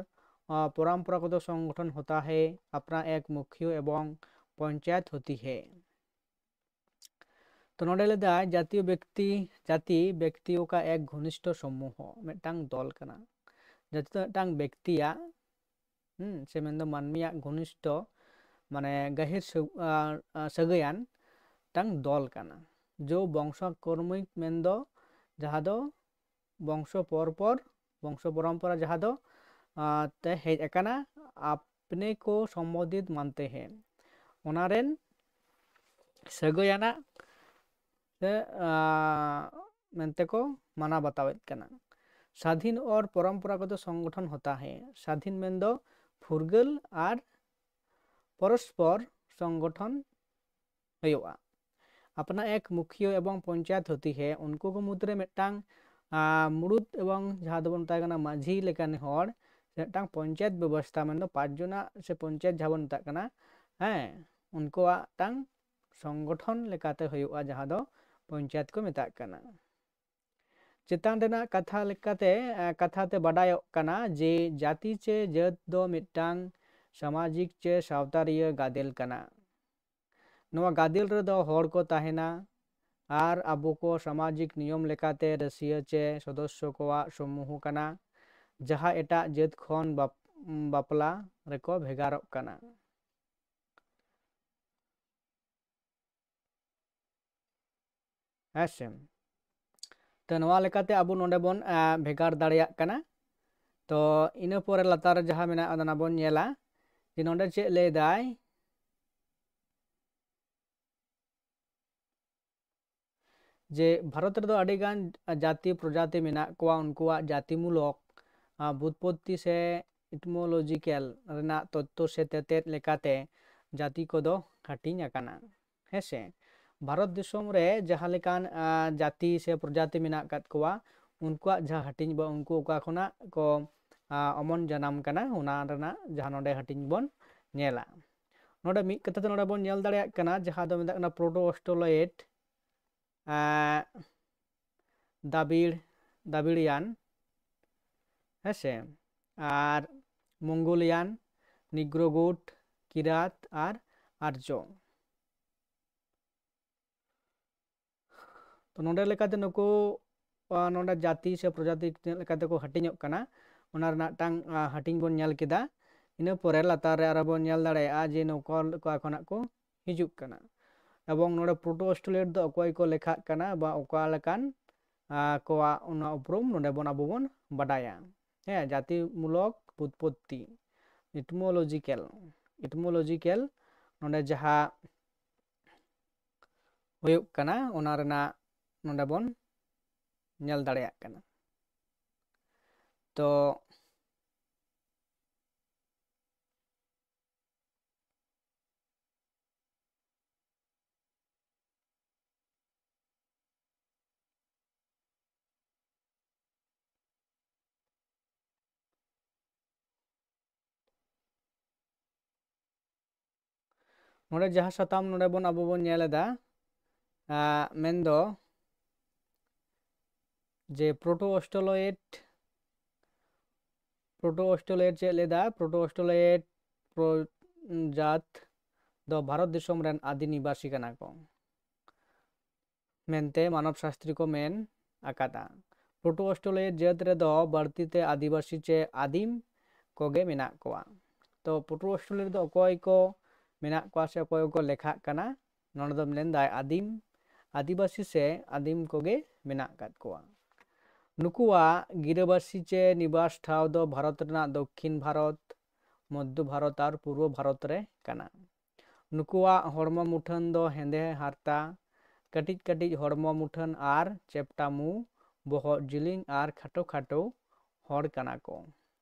अ, परंपरागत संगठन होता है, अपना एक मुखिया एवं पंचायत होती है। ᱛᱚ ᱱᱚᱰᱮ ᱞᱟᱹᱭᱫᱟ ᱡᱟᱛᱤᱭᱚ ᱵᱮᱠᱛᱤ, ᱡᱟᱛᱤ ᱵᱮᱠᱛᱤᱭᱚ ᱠᱟ ᱮᱠ ᱜᱷᱚᱱᱤᱥᱴᱷᱚ ᱥᱚᱢᱩᱦᱚ, ᱢᱤᱫᱴᱟᱝ ᱫᱚᱞ ᱠᱟᱱᱟ᱾ ᱡᱟᱛᱤ ᱫᱚ ᱢᱤᱫᱴᱟᱝ ᱵᱮᱠᱛᱤᱭᱟᱜ, ᱦᱩᱸ, ᱥᱮ ᱢᱮᱱᱫᱚ ᱢᱟᱹᱱᱢᱤᱭᱟᱜ ᱜᱷᱚᱱᱤᱥᱴᱷᱚ, ᱢᱟᱱᱮ ᱜᱟᱹᱦᱤᱨ ᱥᱟᱹᱜ-, ᱟ, ᱟ, ᱥᱟᱹᱜᱟᱹᱭᱟᱱ ᱢᱤᱫᱴᱟᱝ ᱫᱚᱞ ᱠᱟᱱᱟ᱾ ᱡᱳ ᱵᱚᱝᱥᱚ ᱠᱨᱚᱢᱤᱠ ᱢᱮᱱᱫᱚ ᱡᱟᱦᱟᱸ ᱫᱚ ᱵᱚᱝᱥᱚ ᱯᱚᱨ ᱯᱚᱨ, ᱵᱚᱝᱥᱚ ᱯᱚᱨᱚᱢᱯᱚᱨᱟ ᱡᱟᱦᱟᱸ ᱫᱚ, ᱟ, ᱛᱮ ᱦᱮᱡ ᱟᱠᱟᱱᱟ, ᱟᱯᱱᱮ ᱠᱚ ᱥᱚᱢᱵᱳᱫᱷᱤᱛ ᱢᱟᱱᱛᱮ ᱦᱮ, ᱚᱱᱟ ᱨᱮᱱ ᱥᱟᱹᱜᱟᱹᱭᱟᱱᱟᱜ ᱥᱮ, ᱟ, ᱢᱮᱱᱛᱮ ᱠᱚ ᱢᱟᱱᱟᱣ ᱵᱟᱛᱟᱣᱮᱫ ᱠᱟᱱᱟ᱾ ᱥᱟᱫᱷᱤᱱ ᱚᱨ ᱯᱚᱨᱚᱢᱯᱚᱨᱟᱜᱚᱛᱚ ᱥᱚᱝᱜᱚᱴᱷᱚᱱ ᱦᱚᱛᱟ ᱦᱮ, ᱥᱟᱫᱷᱤᱱ ᱢᱮᱱᱫᱚ ᱯᱷᱩᱨᱜᱟᱹᱞ ᱟᱨ ᱯᱚᱨᱚᱥᱯᱚᱨ ᱥᱚᱝᱜᱚᱴᱷᱚᱱ ᱦᱩᱭᱩᱜᱼᱟ᱾ ᱟᱯᱱᱟ ᱮᱠ ᱢᱩᱠᱷᱤᱭᱟᱹ ᱮᱵᱚᱝ ᱯᱚᱧᱪᱟᱭᱮᱛ ᱦᱚᱛᱤ ᱦᱮ, ᱩᱱᱠᱩ ᱠᱚ ᱢᱩᱫᱽᱨᱮ ᱢᱤᱫᱴᱟᱝ, ᱟ, ᱢᱩᱲᱩᱫ ᱮᱵᱚᱝ ᱡᱟᱦᱟᱸ ᱫᱚᱵᱚᱱ ᱢᱮᱛᱟᱭ ᱠᱟᱱᱟ ᱢᱟᱹᱡᱷᱤ ᱞᱮᱠᱟᱱ ᱦᱚᱲ, ᱥᱮ ᱢᱤᱫᱴᱟᱝ ᱯᱚᱧᱪᱟᱭᱮᱛ ᱵᱮᱵᱚᱥᱛᱷᱟ, ᱢᱮᱱᱫᱚ ᱯᱟᱸᱪ ᱡᱚᱱᱟᱜ ᱥᱮ ᱯᱚᱧᱪᱟᱭᱮᱛ ᱡᱟᱦᱟᱸ ᱵᱚᱱ ᱢᱮᱛᱟᱜ ᱠᱟᱱᱟ, ᱦᱮᱸ, ᱩᱱᱠᱩᱣᱟᱜ ᱢᱤᱫᱴᱟᱝ ᱥᱚᱝᱜᱚᱴᱷᱚᱱ ᱞᱮᱠᱟᱛᱮ ᱦᱩᱭᱩᱜᱼᱟ, ᱡᱟᱦᱟᱸ ᱫᱚ ᱯᱚᱧᱪᱟᱭᱮᱛ ᱠᱚ ᱢᱮᱛᱟᱜ ᱠᱟᱱᱟ᱾ ᱪᱮᱛᱟᱱ ᱨᱮᱱᱟᱜ ᱠᱟᱛᱷᱟ ᱞᱮᱠᱟᱛᱮ, ᱮ, ᱠᱟᱛᱷᱟ ᱛᱮ ᱵᱟᱰᱟᱭᱚᱜ ᱠᱟᱱᱟ ᱡᱮ ᱡᱟᱹᱛᱤ ᱪᱮ ᱡᱟᱹᱛ ᱫᱚ ᱢᱤᱫᱴᱟᱝ ᱥᱟᱢᱟᱡᱤᱠ ᱪᱮ ᱥᱟᱶᱛᱟᱨᱤᱭᱟᱹ ᱜᱟᱫᱮᱞ ᱠᱟᱱᱟ᱾ ᱱᱚᱣᱟ ᱜᱟᱫᱮᱞ ᱨᱮᱫᱚ ᱦᱚᱲ ᱠᱚ ᱛᱟᱦᱮᱱᱟ ᱟᱨ ᱟᱵᱚ ᱠᱚ ᱥᱟᱢᱟᱡᱤᱠ ᱱᱤᱭᱚᱢ ᱞᱮᱠᱟᱛᱮ ᱨᱟᱹᱥᱤᱭᱟᱹ ᱪᱮ ᱥᱚᱫᱚᱥᱥᱚ ᱠᱚᱣᱟᱜ ᱥᱚᱢᱩᱦᱚ ᱠᱟᱱᱟ, ᱡᱟᱦᱟᱸ ᱮᱴᱟᱜ ᱡᱟᱹᱛ ᱠᱷᱚᱱ ᱵᱟᱯ-, ᱵᱟᱯᱞᱟ ᱨᱮᱠᱚ ᱵᱷᱮᱜᱟᱨᱚᱜ ᱠᱟᱱᱟ᱾ ᱦᱮᱸ ᱥᱮ? ᱛᱚ, ᱱᱚᱣᱟ ᱞᱮᱠᱟᱛᱮ ᱟᱵᱚ ᱱᱚᱰᱮ ᱵᱚᱱ, ᱟ, ᱵᱷᱮᱜᱟᱨ ᱫᱟᱲᱮᱭᱟᱜ ᱠᱟᱱᱟ᱾ ᱛᱚ, ᱤᱱᱟᱹ ᱯᱚᱨᱮ ᱞᱟᱛᱟᱨ ᱨᱮ ᱡᱟᱦᱟᱸ ᱢᱮᱱᱟᱜᱼᱟ, ᱚᱱᱟ ᱵᱚᱱ ᱧᱮᱞᱟ ᱡᱮ ᱱᱚᱰᱮ ᱪᱮᱫ ᱞᱟᱹᱭ ᱫᱟᱭ, ᱡᱮ ᱵᱷᱟᱨᱚᱛ ᱨᱮᱫᱚ ᱟᱹᱰᱤᱜᱟᱱ ᱡᱟᱹᱛᱤ ᱯᱨᱚᱡᱟᱛᱤ ᱢᱮᱱᱟᱜ ᱠᱚᱣᱟ, ᱩᱱᱠᱩᱣᱟᱜ ᱡᱟᱹᱛᱤᱢᱩᱞᱚᱠ, ᱟ, ᱵᱩᱛᱯᱚᱛᱛᱤ ᱥᱮ etymological ᱨᱮᱱᱟᱜ ᱛᱚᱛᱛᱷᱚ ᱥᱮ ᱛᱮᱛᱮᱫ ᱞᱮᱠᱟᱛᱮ ᱡᱟᱹᱛᱤ ᱠᱚᱫᱚ ᱦᱟᱹᱴᱤᱧ ᱟᱠᱟᱱᱟ᱾ ᱦᱮᱸ ᱥᱮ? ᱵᱷᱟᱨᱚᱛ ᱫᱤᱥᱚᱢ ᱨᱮ ᱡᱟᱦᱟᱸ ᱞᱮᱠᱟᱱ, ᱟ, ᱡᱟᱹᱛᱤ ᱥᱮ ᱯᱨᱚᱡᱟᱛᱤ ᱢᱮᱱᱟᱜ ᱟᱠᱟᱫ ᱠᱚᱣᱟ, ᱩᱱᱠᱩᱣᱟᱜ ᱡᱟᱦᱟᱸ ᱦᱟᱹᱴᱤᱧ ᱵᱟ ᱩᱱᱠᱩ ᱚᱠᱟ ᱠᱷᱚᱱᱟᱜ ᱠᱚ, ᱟ, ᱚᱢᱚᱱ ᱡᱟᱱᱟᱢ ᱠᱟᱱᱟ, ᱚᱱᱟ ᱨᱮᱱᱟᱜ ᱡᱟᱦᱟᱸ ᱱᱚᱰᱮ ᱦᱟᱹᱴᱤᱧ ᱵᱚᱱ ᱧᱮᱞᱟ᱾ ᱱᱚᱰᱮ ᱢᱤᱫ ᱠᱟᱛᱷᱟ ᱛᱮ ᱱᱚᱰᱮ ᱵᱚᱱ ᱧᱮᱞ ᱫᱟᱲᱮᱭᱟᱜ ᱠᱟᱱᱟ, ᱡᱟᱦᱟᱸ ᱫᱚ ᱢᱮᱛᱟᱜ ᱠᱟᱱᱟ proto-australoid, ᱮᱸ, ᱫᱟᱵᱤᱲ, ᱫᱟᱵᱤᱲᱤᱭᱟᱱ, ᱦᱮᱸ ᱥᱮ, ᱟᱨ ᱢᱚᱝᱜᱳᱞᱤᱭᱟᱱ, ᱱᱤᱜᱽᱨᱳᱜᱩᱴ, ᱠᱤᱨᱟᱛ ᱟᱨ ᱟᱨᱡᱚ᱾ ᱛᱚ, ᱱᱚᱰᱮ ᱞᱮᱠᱟᱛᱮ ᱱᱩᱠᱩ, ᱟ, ᱱᱚᱰᱮ ᱡᱟᱹᱛᱤ ᱥᱮ ᱯᱨᱚᱡᱟᱛᱤ ᱛᱤᱱᱟᱹᱜ ᱞᱮᱠᱟᱛᱮ ᱠᱚ ᱦᱟᱹᱴᱤᱧᱚᱜ ᱠᱟᱱᱟ, ᱚᱱᱟ ᱨᱮᱱᱟᱜ ᱢᱤᱫᱴᱟᱝ, ᱟ, ᱦᱟᱹᱴᱤᱧ ᱵᱚᱱ ᱧᱮᱞ ᱠᱮᱫᱟ᱾ ᱤᱱᱟᱹ ᱯᱚᱨᱮ ᱞᱟᱛᱟᱨ ᱨᱮ ᱟᱨᱚ ᱵᱚᱱ ᱧᱮᱞ ᱫᱟᱲᱮᱭᱟᱜᱼᱟ ᱡᱮ ᱱᱚᱠᱚᱞ ᱚᱠᱟ ᱠᱷᱚᱱᱟᱜ ᱠᱚ ᱦᱤᱡᱩᱜ ᱠᱟᱱᱟ᱾ ᱮᱵᱚᱝ ᱱᱚᱰᱮ proto-australoid ᱫᱚ ᱚᱠᱚᱭ ᱠᱚ ᱞᱮᱠᱷᱟᱜ ᱠᱟᱱᱟ ᱵᱟ ᱚᱠᱟ ᱞᱮᱠᱟᱱ, ᱟ, ᱠᱚᱣᱟᱜ ᱚᱱᱟ ᱩᱯᱨᱩᱢ ᱱᱚᱰᱮ ᱵᱚᱱ ᱟᱵᱚ ᱵᱚᱱ ᱵᱟᱰᱟᱭᱟ᱾ ᱦᱮᱸ, ᱡᱟᱹᱛᱤᱢᱩᱞᱚᱠ ᱵᱩᱛᱯᱚᱛᱛᱤ, etymological, etymological, ᱱᱚᱰᱮ ᱡᱟᱦᱟᱸ ᱦᱩᱭᱩᱜ ᱠᱟᱱᱟ, ᱚᱱᱟ ᱨᱮᱱᱟᱜ ᱱᱚᱰᱮ ᱵᱚᱱ ᱧᱮᱞ ᱫᱟᱲᱮᱭᱟᱜ ᱠᱟᱱᱟ᱾ ᱛᱚ, ᱱᱚᱰᱮ ᱡᱟᱦᱟᱸ ᱥᱟᱛᱟᱢ ᱱᱚᱰᱮ ᱵᱚᱱ ᱟᱵᱚ ᱵᱚᱱ ᱧᱮᱞ ᱮᱫᱟ, ᱟᱸ, ᱢᱮᱱᱫᱚ ᱡᱮ ᱯᱨᱳᱴᱳ ᱚᱥᱴᱨᱳᱞᱚᱭᱮᱰ, ᱯᱨᱳᱴᱳ ᱚᱥᱴᱨᱳᱞᱚᱭᱮᱰ ᱪᱮᱫ ᱞᱟᱹᱭ ᱮᱫᱟ? ᱯᱨᱳᱴᱳ ᱚᱥᱴᱨᱳᱞᱚᱭᱮᱰ ᱯᱨᱚᱡᱟᱛ ᱫᱚ ᱵᱷᱟᱨᱚᱛ ᱫᱤᱥᱚᱢ ᱨᱮᱱ ᱟᱹᱫᱤ ᱱᱤᱵᱟᱥᱤ ᱠᱟᱱᱟ ᱠᱚ ᱢᱮᱱᱛᱮ ᱢᱟᱱᱚᱵ ᱥᱟᱥᱛᱨᱤ ᱠᱚ ᱢᱮᱱ ᱟᱠᱟᱫᱟ᱾ ᱯᱨᱳᱴᱳ ᱚᱥᱴᱨᱳᱞᱚᱭᱮᱰ ᱡᱟᱹᱛ ᱨᱮᱫᱚ ᱵᱟᱹᱲᱛᱤ ᱛᱮ ᱟᱹᱫᱤᱵᱟᱹᱥᱤ ᱪᱮ ᱟᱹᱫᱤᱢ ᱠᱚᱜᱮ ᱢᱮᱱᱟᱜ ᱠᱚᱣᱟ᱾ ᱛᱚ ᱯᱨᱳᱴᱳ ᱚᱥᱴᱨᱳᱞᱚᱭᱮᱰ ᱨᱮᱫᱚ ᱚᱠᱚᱭ ᱠᱚ ᱢᱮᱱᱟᱜ ᱠᱚᱣᱟ ᱥᱮ ᱚᱠᱚᱭ ᱠᱚᱠᱚ ᱞᱮᱠᱷᱟᱜ ᱠᱟᱱᱟ? ᱱᱚᱰᱮ ᱫᱚ ᱢᱮᱱᱫᱟᱭ ᱟᱹᱫᱤᱢ, ᱟᱹᱫᱤᱵᱟᱹᱥᱤ ᱥᱮ ᱟᱹᱫᱤᱢ ᱠᱚᱜᱮ ᱢᱮᱱᱟᱜ ᱟᱠᱟᱫ ᱠᱚᱣᱟ᱾ ᱱᱩᱠᱩᱣᱟᱜ ᱜᱤᱨᱟᱹᱵᱟᱹᱥᱤ ᱪᱮ ᱱᱤᱵᱟᱥ ᱴᱷᱟᱶ ᱫᱚ ᱵᱷᱟᱨᱚᱛ ᱨᱮᱱᱟᱜ ᱫᱚᱠᱠᱷᱤᱱ ᱵᱷᱟᱨᱚᱛ, ᱢᱚᱫᱽᱫᱷᱚ ᱵᱷᱟᱨᱚᱛ ᱟᱨ ᱯᱩᱨᱵᱚ ᱵᱷᱟᱨᱚᱛ ᱨᱮ ᱠᱟᱱᱟ᱾ ᱱᱩᱠᱩᱣᱟᱜ ᱦᱚᱲᱢᱚ ᱢᱩᱴᱷᱟᱹᱱ ᱫᱚ ᱦᱮᱸᱫᱮ ᱦᱟᱨᱛᱟ, ᱠᱟᱹᱴᱤᱡ ᱠᱟᱹᱴᱤᱡ ᱦᱚᱲᱢᱚ ᱢᱩᱴᱷᱟᱹᱱ ᱟᱨ ᱪᱮᱯᱴᱟ ᱢᱩ, ᱵᱚᱦᱚᱜ ᱡᱤᱞᱤᱧ ᱟᱨ ᱠᱷᱟᱴᱚ ᱠᱷᱟᱴᱚ ᱦᱚᱲ ᱠᱟᱱᱟ ᱠᱚ᱾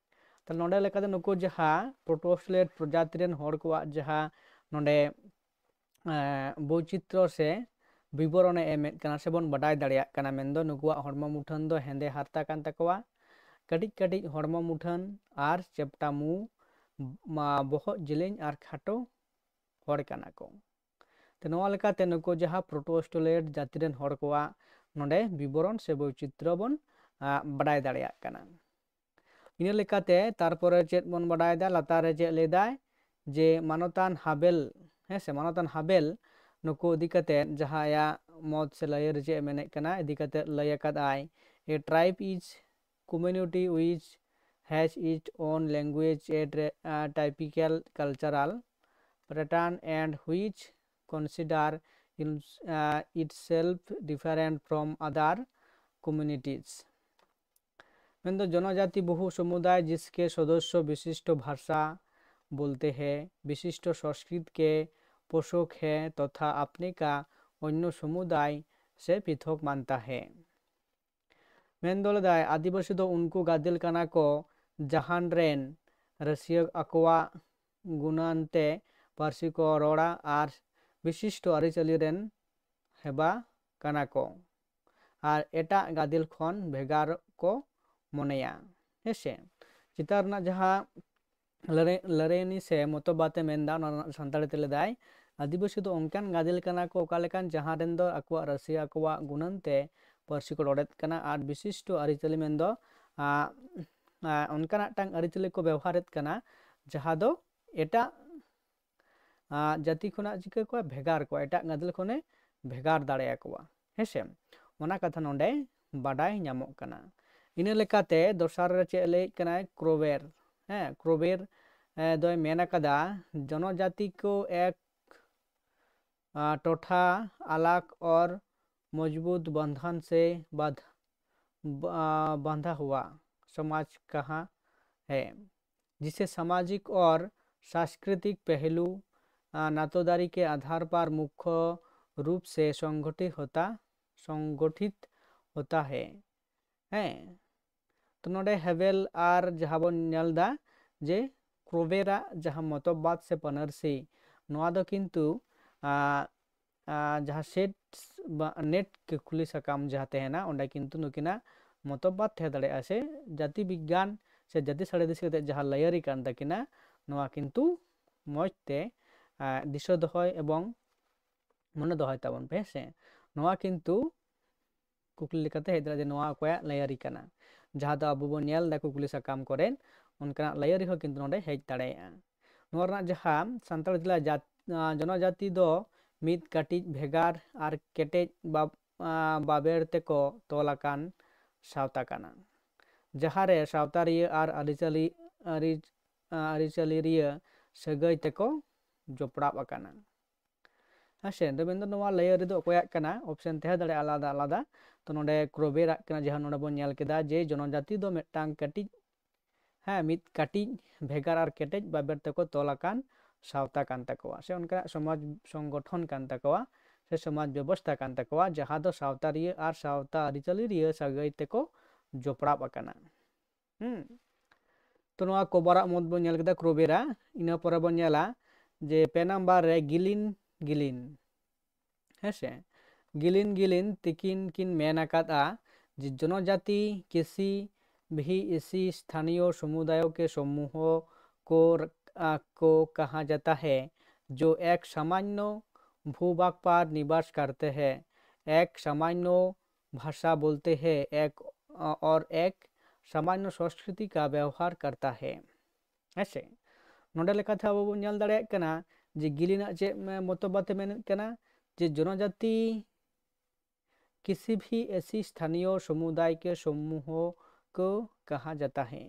ᱛᱟᱦᱞᱮ ᱱᱚᱰᱮ ᱞᱮᱠᱟᱛᱮ ᱱᱩᱠᱩ ᱡᱟᱦᱟᱸ ᱯᱨᱳᱴᱳ ᱚᱥᱴᱨᱮᱞᱤᱭᱟᱱ ᱯᱨᱚᱡᱟᱛᱤ ᱨᱮᱱ ᱦᱚᱲ ᱠᱚᱣᱟᱜ ᱡᱟᱦᱟᱸ ᱱᱚᱰᱮ, ᱮᱸ, ᱵᱳᱭᱪᱤᱛᱨᱚ ᱥᱮ ᱵᱤᱵᱚᱨᱚᱱᱮ ᱮᱢᱮᱫ ᱠᱟᱱᱟ ᱥᱮᱵᱚᱱ ᱵᱟᱰᱟᱭ ᱫᱟᱲᱮᱭᱟᱜ ᱠᱟᱱᱟ, ᱢᱮᱱᱫᱚ ᱱᱩᱠᱩᱣᱟᱜ ᱦᱚᱲᱢᱚ ᱢᱩᱴᱷᱟᱹᱱ ᱫᱚ ᱦᱮᱸᱫᱮ ᱦᱟᱨᱛᱟ ᱠᱟᱱ ᱛᱟᱠᱚᱣᱟ, ᱠᱟᱹᱴᱤᱡ ᱠᱟᱹᱴᱤᱡ ᱦᱚᱲᱢᱚ ᱢᱩᱴᱷᱟᱹᱱ ᱟᱨ ᱪᱮᱯᱴᱟ ᱢᱩ, ᱢᱟ, ᱵᱚᱦᱚᱜ ᱡᱮᱞᱮᱧ ᱟᱨ ᱠᱷᱟᱴᱚ ᱦᱚᱲ ᱠᱟᱱᱟ ᱠᱚ᱾ ᱛᱚ ᱱᱚᱣᱟ ᱞᱮᱠᱟᱛᱮ ᱱᱩᱠᱩ ᱡᱟᱦᱟᱸ ᱯᱨᱳᱴᱳ ᱚᱥᱴᱨᱮᱞᱤᱭᱟᱱ ᱡᱟᱹᱛᱤ ᱨᱮᱱ ᱦᱚᱲ ᱠᱚᱣᱟᱜ ᱱᱚᱰᱮ ᱵᱤᱵᱚᱨᱚᱱ ᱥᱮ ᱵᱳᱭᱪᱤᱛᱨᱚ ᱵᱚᱱ, ᱟ, ᱵᱟᱰᱟᱭ ᱫᱟᱲᱮᱭᱟᱜ ᱠᱟᱱᱟ᱾ ᱤᱱᱟᱹ ᱞᱮᱠᱟᱛᱮ ᱛᱟᱨᱯᱚᱨᱮ ᱪᱮᱫ ᱵᱚᱱ ᱵᱟᱰᱟᱭᱮᱫᱟ? ᱞᱟᱛᱟᱨ ᱨᱮ ᱪᱮᱫ ᱞᱟᱹᱭᱫᱟᱭ? ᱡᱮ ᱢᱟᱱᱚᱛᱟᱱ ᱦᱟᱵᱮᱞ, ᱦᱮᱸ ᱥᱮ, ᱢᱟᱱᱚᱛᱟᱱ ᱦᱟᱵᱮᱞ ᱱᱩᱠᱩ ᱤᱫᱤ ᱠᱟᱛᱮ ᱡᱟᱦᱟᱸ ᱟᱭᱟᱜ ᱢᱚᱛ ᱥᱮ ᱞᱟᱹᱭᱟᱹᱨ ᱪᱮᱫ ᱮ ᱢᱮᱱᱮᱫ ᱠᱟᱱᱟ ᱤᱫᱤ ᱠᱟᱛᱮ ᱞᱟᱹᱭ ᱟᱠᱟᱫᱟᱭ, "A tribe is community which has its own language, a tra-, uh, typical cultural pattern and which consider in, uh, itself different from other communities।" ᱢᱮᱱᱫᱚ ᱡᱚᱱᱚᱡᱟᱛᱤ ᱵᱚᱦᱩ ᱥᱚᱢᱩᱫᱟᱭ ᱡᱤᱥᱠᱮ ᱥᱚᱫᱚᱥᱥᱚ ᱵᱤᱥᱤᱥᱴᱚ ᱵᱷᱟᱥᱟ ᱵᱳᱞᱛᱮ ᱦᱮ ᱵᱤᱥᱤᱥᱴᱚ ᱥᱚᱝᱥᱠᱨᱤᱛ ᱠᱮ ᱯᱳᱥᱚᱠ ᱦᱮ ᱛᱚᱛᱷᱟ ᱟᱯᱱᱮ ᱠᱟ ᱚᱱᱱᱚ ᱥᱚᱢᱩᱫᱟᱭ ᱥᱮ ᱯᱨᱤᱛᱷᱚᱠ ᱢᱟᱱᱛᱟ ᱦᱮ᱾ ᱢᱮᱱ ᱫᱚ ᱞᱮᱫᱟᱭ, ᱟᱹᱫᱤᱵᱟᱹᱥᱤ ᱫᱚ ᱩᱱᱠᱩ ᱜᱟᱫᱮᱞ ᱠᱟᱱᱟ ᱠᱚ, ᱡᱟᱦᱟᱱ ᱨᱮᱱ ᱨᱟᱹᱥᱤᱭᱟᱹ ᱟᱠᱚᱣᱟᱜ ᱜᱩᱱᱟᱱ ᱛᱮ ᱯᱟᱹᱨᱥᱤ ᱠᱚ ᱨᱚᱲᱟ ᱟᱨ ᱵᱤᱥᱤᱥᱴᱚ ᱟᱹᱨᱤᱪᱟᱹᱞᱤ ᱨᱮᱱ ᱦᱮᱵᱟ ᱠᱟᱱᱟ ᱠᱚ ᱟᱨ ᱮᱴᱟᱜ ᱜᱟᱫᱮᱞ ᱠᱷᱚᱱ ᱵᱷᱮᱜᱟᱨ ᱠᱚ ᱢᱚᱱᱮᱭᱟ᱾ ᱦᱮᱸᱥᱮ, ᱪᱮᱛᱟᱱ ᱨᱮᱱᱟᱜ ᱡᱟᱦᱟᱸ ᱞᱟᱨᱮ- ᱞᱟᱨᱮᱱᱤ ᱥᱮ ᱢᱚᱛᱚᱵᱟᱫ ᱮ ᱢᱮᱱᱫᱟ, ᱚᱱᱟ ᱨᱮᱱᱟᱜ ᱥᱟᱱᱛᱟᱲᱤ ᱛᱮ ᱞᱟᱹᱭᱫᱟᱭ, ᱟᱹᱫᱤᱵᱟᱹᱥᱤ ᱫᱚ ᱚᱱᱠᱟᱱ ᱜᱟᱫᱮᱞ ᱠᱟᱱᱟ ᱠᱚ ᱚᱠᱟ ᱞᱮᱠᱟᱱ ᱡᱟᱦᱟᱸ ᱨᱮᱱ ᱫᱚ ᱟᱠᱚᱣᱟᱜ ᱨᱟᱹᱥᱤ ᱟᱠᱚᱣᱟᱜ ᱜᱩᱱᱟᱹᱱ ᱛᱮ ᱯᱟᱹᱨᱥᱤ ᱠᱚ ᱨᱚᱲᱮᱫ ᱠᱟᱱᱟ ᱟᱨ ᱵᱤᱥᱤᱥᱴᱚ ᱟᱹᱨᱤᱪᱟᱹᱞᱤ ᱢᱮᱱᱫᱚ ᱟᱸ, ᱟᱸ, ᱚᱱᱠᱟᱱᱟᱜ ᱴᱟᱝ ᱟᱹᱨᱤᱪᱟᱹᱞᱤ ᱠᱚ ᱵᱮᱣᱦᱟᱨᱮᱫ ᱠᱟᱱᱟ ᱡᱟᱦᱟᱸ ᱫᱚ ᱮᱴᱟᱜ ᱟᱸ, ᱡᱟᱹᱛᱤ ᱠᱷᱚᱱᱟᱜ ᱪᱤᱠᱟᱹ ᱠᱚᱣᱟ, ᱵᱷᱮᱜᱟᱨ ᱠᱚᱣᱟ, ᱮᱴᱟᱜ ᱜᱟᱫᱮᱞ ᱠᱷᱚᱱᱮ ᱵᱷᱮᱜᱟᱨ ᱫᱟᱲᱮᱭᱟᱠᱚᱣᱟ᱾ ᱦᱮᱸᱥᱮ? ᱚᱱᱟ ᱠᱟᱛᱷᱟ ᱱᱚᱰᱮ ᱵᱟᱰᱟᱭ ᱧᱟᱢᱚᱜ ᱠᱟᱱᱟ᱾ ᱤᱱᱟᱹ ᱞᱮᱠᱟᱛᱮ ᱫᱚᱥᱟᱨ ᱨᱮ ᱪᱮᱫ ᱞᱟᱹᱭᱮᱫ ᱠᱟᱱᱟᱭ? ᱠᱨᱳᱵᱮᱨ᱾ ᱦᱮᱸ, ᱠᱨᱳᱵᱮᱨ ᱮ, ᱫᱚᱭ ᱢᱮᱱ ᱟᱠᱟᱫᱟ, ᱡᱚᱱᱚᱡᱟᱛᱤ ᱠᱚ ᱮᱠ ᱟᱸ, ᱴᱚᱴᱷᱟ ᱟᱞᱟᱜᱽ ᱚᱨ ᱢᱚᱡᱽᱵᱩᱛ ᱵᱟᱱᱫᱷᱟᱱ ᱥᱮ ᱵᱟᱫᱷ- ब- ᱟᱸ, बांधा हुआ समाज कहाँ है, जिसे सामाजिक और सांस्कृतिक पहलू, अ, नातोदारी के आधार पर मुख्य रूप से संगठित होता संगठित होता है᱾ ᱦᱮᱸ, ᱛᱚ ᱱᱚᱰᱮ ᱦᱮᱵᱮᱞ ᱟᱨ ᱡᱟᱦᱟᱸ ᱵᱚᱱ ᱧᱮᱞ ᱮᱫᱟ ᱡᱮ ᱠᱨᱳᱵᱮᱨᱟᱜ ᱡᱟᱦᱟᱸ ᱢᱚᱛᱚᱵᱟᱫ ᱥᱮ ᱯᱟᱹᱱᱟᱹᱨᱥᱤ, ᱱᱚᱣᱟ ᱫᱚ ᱠᱤᱱᱛᱩ ᱟᱸ, ᱟᱸ, ᱡᱟᱦᱟᱸ ᱥᱮᱴ ᱵᱟ ᱱᱮᱴ ᱠᱩᱠᱞᱤ ᱥᱟᱠᱟᱢ ᱡᱟᱦᱟᱸ ᱛᱟᱦᱮᱱᱟ, ᱚᱸᱰᱮ ᱠᱤᱱᱛᱩ ᱱᱩᱠᱤᱱᱟᱜ ᱢᱚᱛᱚᱵᱟᱫ ᱛᱟᱦᱮᱸ ᱫᱟᱲᱮᱭᱟᱜᱼᱟ ᱥᱮ ᱡᱟᱹᱛᱤ ᱵᱤᱜᱽᱜᱟᱱ ᱥᱮ ᱡᱟᱹᱛᱤ ᱥᱟᱬᱮᱥ ᱤᱫᱤ ᱠᱟᱛᱮ ᱡᱟᱦᱟᱸ ᱞᱟᱹᱭᱟᱹᱨᱤ ᱠᱟᱱ ᱛᱟᱹᱠᱤᱱᱟ, ᱱᱚᱣᱟ ᱠᱤᱱᱛᱩ ᱢᱚᱡᱽ ᱛᱮ ᱟᱸ, ᱫᱤᱥᱟᱹ ᱫᱚᱦᱚᱭ ᱮᱵᱚᱝ ᱢᱚᱱᱮ ᱫᱚᱦᱚᱭ ᱛᱟᱵᱚᱱ ᱯᱮ, ᱦᱮᱸ ᱥᱮ᱾ ᱱᱚᱣᱟ ᱠᱤᱱᱛᱩ ᱠᱩᱠᱞᱤ ᱞᱮᱠᱟᱛᱮ ᱦᱮᱡ ᱫᱟᱲᱮᱭᱟᱜᱼᱟ ᱡᱮ ᱱᱚᱣᱟ ᱚᱠᱚᱭᱟᱜ ᱞᱟᱹᱭᱟᱹᱨᱤ ᱠᱟᱱᱟ, ᱡᱟᱦᱟᱸ ᱫᱚ ᱟᱵᱚ ᱵᱚᱱ ᱧᱮᱞ ᱮᱫᱟ ᱠᱩᱠᱞᱤ ᱥᱟᱠᱟᱢ ᱠᱚᱨᱮ, ᱚᱱᱠᱟᱱᱟᱜ ᱞᱟᱹᱭᱟᱹᱨᱤ ᱦᱚᱸ ᱠᱤᱱᱛᱩ ᱱᱚᱰᱮ ᱦᱮᱡ ᱫᱟᱲᱮᱭᱟᱜᱼᱟ᱾ ᱱᱚᱣᱟ ᱨᱮᱱᱟᱜ ᱡᱟᱦᱟᱸ ᱥᱟᱱᱛᱟᱲᱤ ᱛᱮ ᱞᱟᱹᱭᱟ ᱡᱟᱛ-, ᱟᱸ, ᱡᱚᱱᱚᱡᱟᱛᱤ ᱫᱚ ᱢᱤᱫ ᱠᱟᱹᱴᱤᱡ ᱵᱷᱮᱜᱟᱨ ᱟᱨ ᱠᱮᱴᱮᱡ ᱵᱟᱵ-, ᱟᱸ, ᱵᱟᱵᱮᱨ ᱛᱮᱠᱚ ᱛᱚᱞ ᱟᱠᱟᱱ ᱥᱟᱶᱛᱟ ᱠᱟᱱᱟ, ᱡᱟᱦᱟᱸ ᱨᱮ ᱥᱟᱶᱛᱟᱨᱤᱭᱟᱹ ᱟᱨ ᱟᱹᱨᱤᱪᱟᱹᱞᱤ, ᱟᱹᱨᱤ-, ᱟᱸ, ᱟᱹᱨᱤᱪᱟᱹᱞᱤᱨᱤᱭᱟᱹ ᱥᱟᱹᱜᱟᱹᱭ ᱛᱮᱠᱚ ᱡᱚᱯᱲᱟᱣ ᱟᱠᱟᱱᱟ᱾ ᱦᱮᱸ ᱥᱮ, ᱫᱚ ᱢᱮᱱᱫᱚ ᱱᱚᱣᱟ ᱞᱟᱹᱭᱟᱹᱨᱤ ᱫᱚ ᱚᱠᱚᱭᱟᱜ ᱠᱟᱱᱟ? ᱚᱯᱥᱮᱱ ᱛᱟᱦᱮᱸ ᱫᱟᱲᱮᱭᱟᱜᱼᱟ ᱟᱞᱟᱫᱟ ᱟᱞᱟᱫᱟ᱾ ᱛᱚ ᱱᱚᱰᱮ ᱠᱨᱳᱵᱮᱨᱟᱜ ᱠᱟᱱᱟ, ᱡᱟᱦᱟᱸ ᱱᱚᱰᱮ ᱵᱚᱱ ᱧᱮᱞ ᱠᱮᱫᱟ ᱡᱮ ᱡᱚᱱᱚᱡᱟᱛᱤ ᱫᱚ ᱢᱤᱫᱴᱟᱝ ᱠᱟᱹᱴᱤᱡ, ᱦᱮᱸ, ᱢᱤᱫ ᱠᱟᱹᱴᱤᱡ ᱵᱷᱮᱜᱟᱨ ᱟᱨ ᱠᱮᱴᱮᱡ ᱵᱟᱵᱮᱨ ᱛᱮᱠᱚ ᱛᱚᱞ ᱟᱠᱟᱱ ᱥᱟᱶᱛᱟ ᱠᱟᱱ ᱛᱟᱠᱚᱣᱟ, ᱥᱮ ᱚᱱᱠᱟᱱᱟᱜ ᱥᱚᱢᱟᱡᱽ ᱥᱚᱝᱜᱚᱴᱷᱚᱱ ᱠᱟᱱ ᱛᱟᱠᱚᱣᱟ, ᱥᱮ ᱥᱚᱢᱟᱡᱽ ᱵᱮᱵᱚᱥᱛᱷᱟ ᱠᱟᱱ ᱛᱟᱠᱚᱣᱟ, ᱡᱟᱦᱟᱸ ᱫᱚ ᱥᱟᱶᱛᱟᱨᱤᱭᱟᱹ ᱟᱨ ᱥᱟᱶᱛᱟ ᱟᱹᱨᱤᱪᱟᱹᱞᱤ ᱨᱤᱭᱟᱹ ᱥᱟᱹᱜᱟᱹᱭ ᱛᱮᱠᱚ ᱡᱚᱯᱲᱟᱣ ᱟᱠᱟᱱᱟ᱾ ᱦᱩᱸ᱾ ᱛᱚ ᱱᱚᱣᱟ ᱠᱚᱵᱟᱨᱟᱜ ᱢᱚᱛ ᱵᱚᱱ ᱧᱮᱞ ᱠᱮᱫᱟ, ᱠᱨᱳᱵᱮᱨᱟ᱾ ᱤᱱᱟᱹ ᱯᱚᱨᱮ ᱵᱚᱱ ᱧᱮᱞᱟ ᱡᱮ ᱯᱮ ᱱᱟᱢᱵᱟᱨ ᱨᱮ ᱜᱤᱞᱤᱱ ᱜᱤᱞᱤᱱ᱾ ᱦᱮᱸ ᱥᱮ? ᱜᱤᱞᱤᱱ ᱜᱤᱞᱤᱱ ᱛᱤᱠᱤᱱ ᱠᱤᱱ ᱢᱮᱱ ᱟᱠᱟᱫᱼᱟ ᱡᱮ ᱡᱚᱱᱚᱡᱟᱛᱤ ᱠᱤᱥᱤ ᱵᱷᱤ ᱤᱥᱤ ᱥᱛᱷᱟᱱᱤᱭᱚ ᱥᱚᱢᱩᱫᱟᱭᱚ ᱠᱮ ᱥᱚᱢᱩᱦᱚ को, आ, को कहा जाता है, जो एक सामान्य भूभाग पर निवास करते हैं। एक सामान्य भाषा बोलते हैं, एक, आ, और एक सामान्य संस्कृति का व्यवहार करता है। ᱦᱮᱸ ᱥᱮ? ᱱᱚᱰᱮ ᱞᱮᱠᱟᱛᱮ ᱟᱵᱚ ᱵᱚᱱ ᱧᱮᱞ ᱫᱟᱲᱮᱭᱟᱜ ᱠᱟᱱᱟ ᱡᱮ ᱜᱤᱞᱤ ᱨᱮᱱᱟᱜ ᱪᱮᱫ ᱢᱚᱛᱚᱵᱟᱫ ᱮ ᱢᱮᱱᱮᱫ ᱠᱟᱱᱟ ᱡᱮ ᱡᱚᱱᱚᱡᱟᱛᱤ ᱠᱤᱥᱤ ᱵᱷᱤ ᱮᱥᱤ ᱥᱛᱷᱟᱱᱤᱭᱚ ᱥᱚᱢᱩᱫᱟᱭ ᱠᱮ ᱥᱚᱢᱩᱦᱚ ᱠᱚ ᱠᱟᱦᱟ ᱡᱟᱛᱟ ᱦᱮ᱾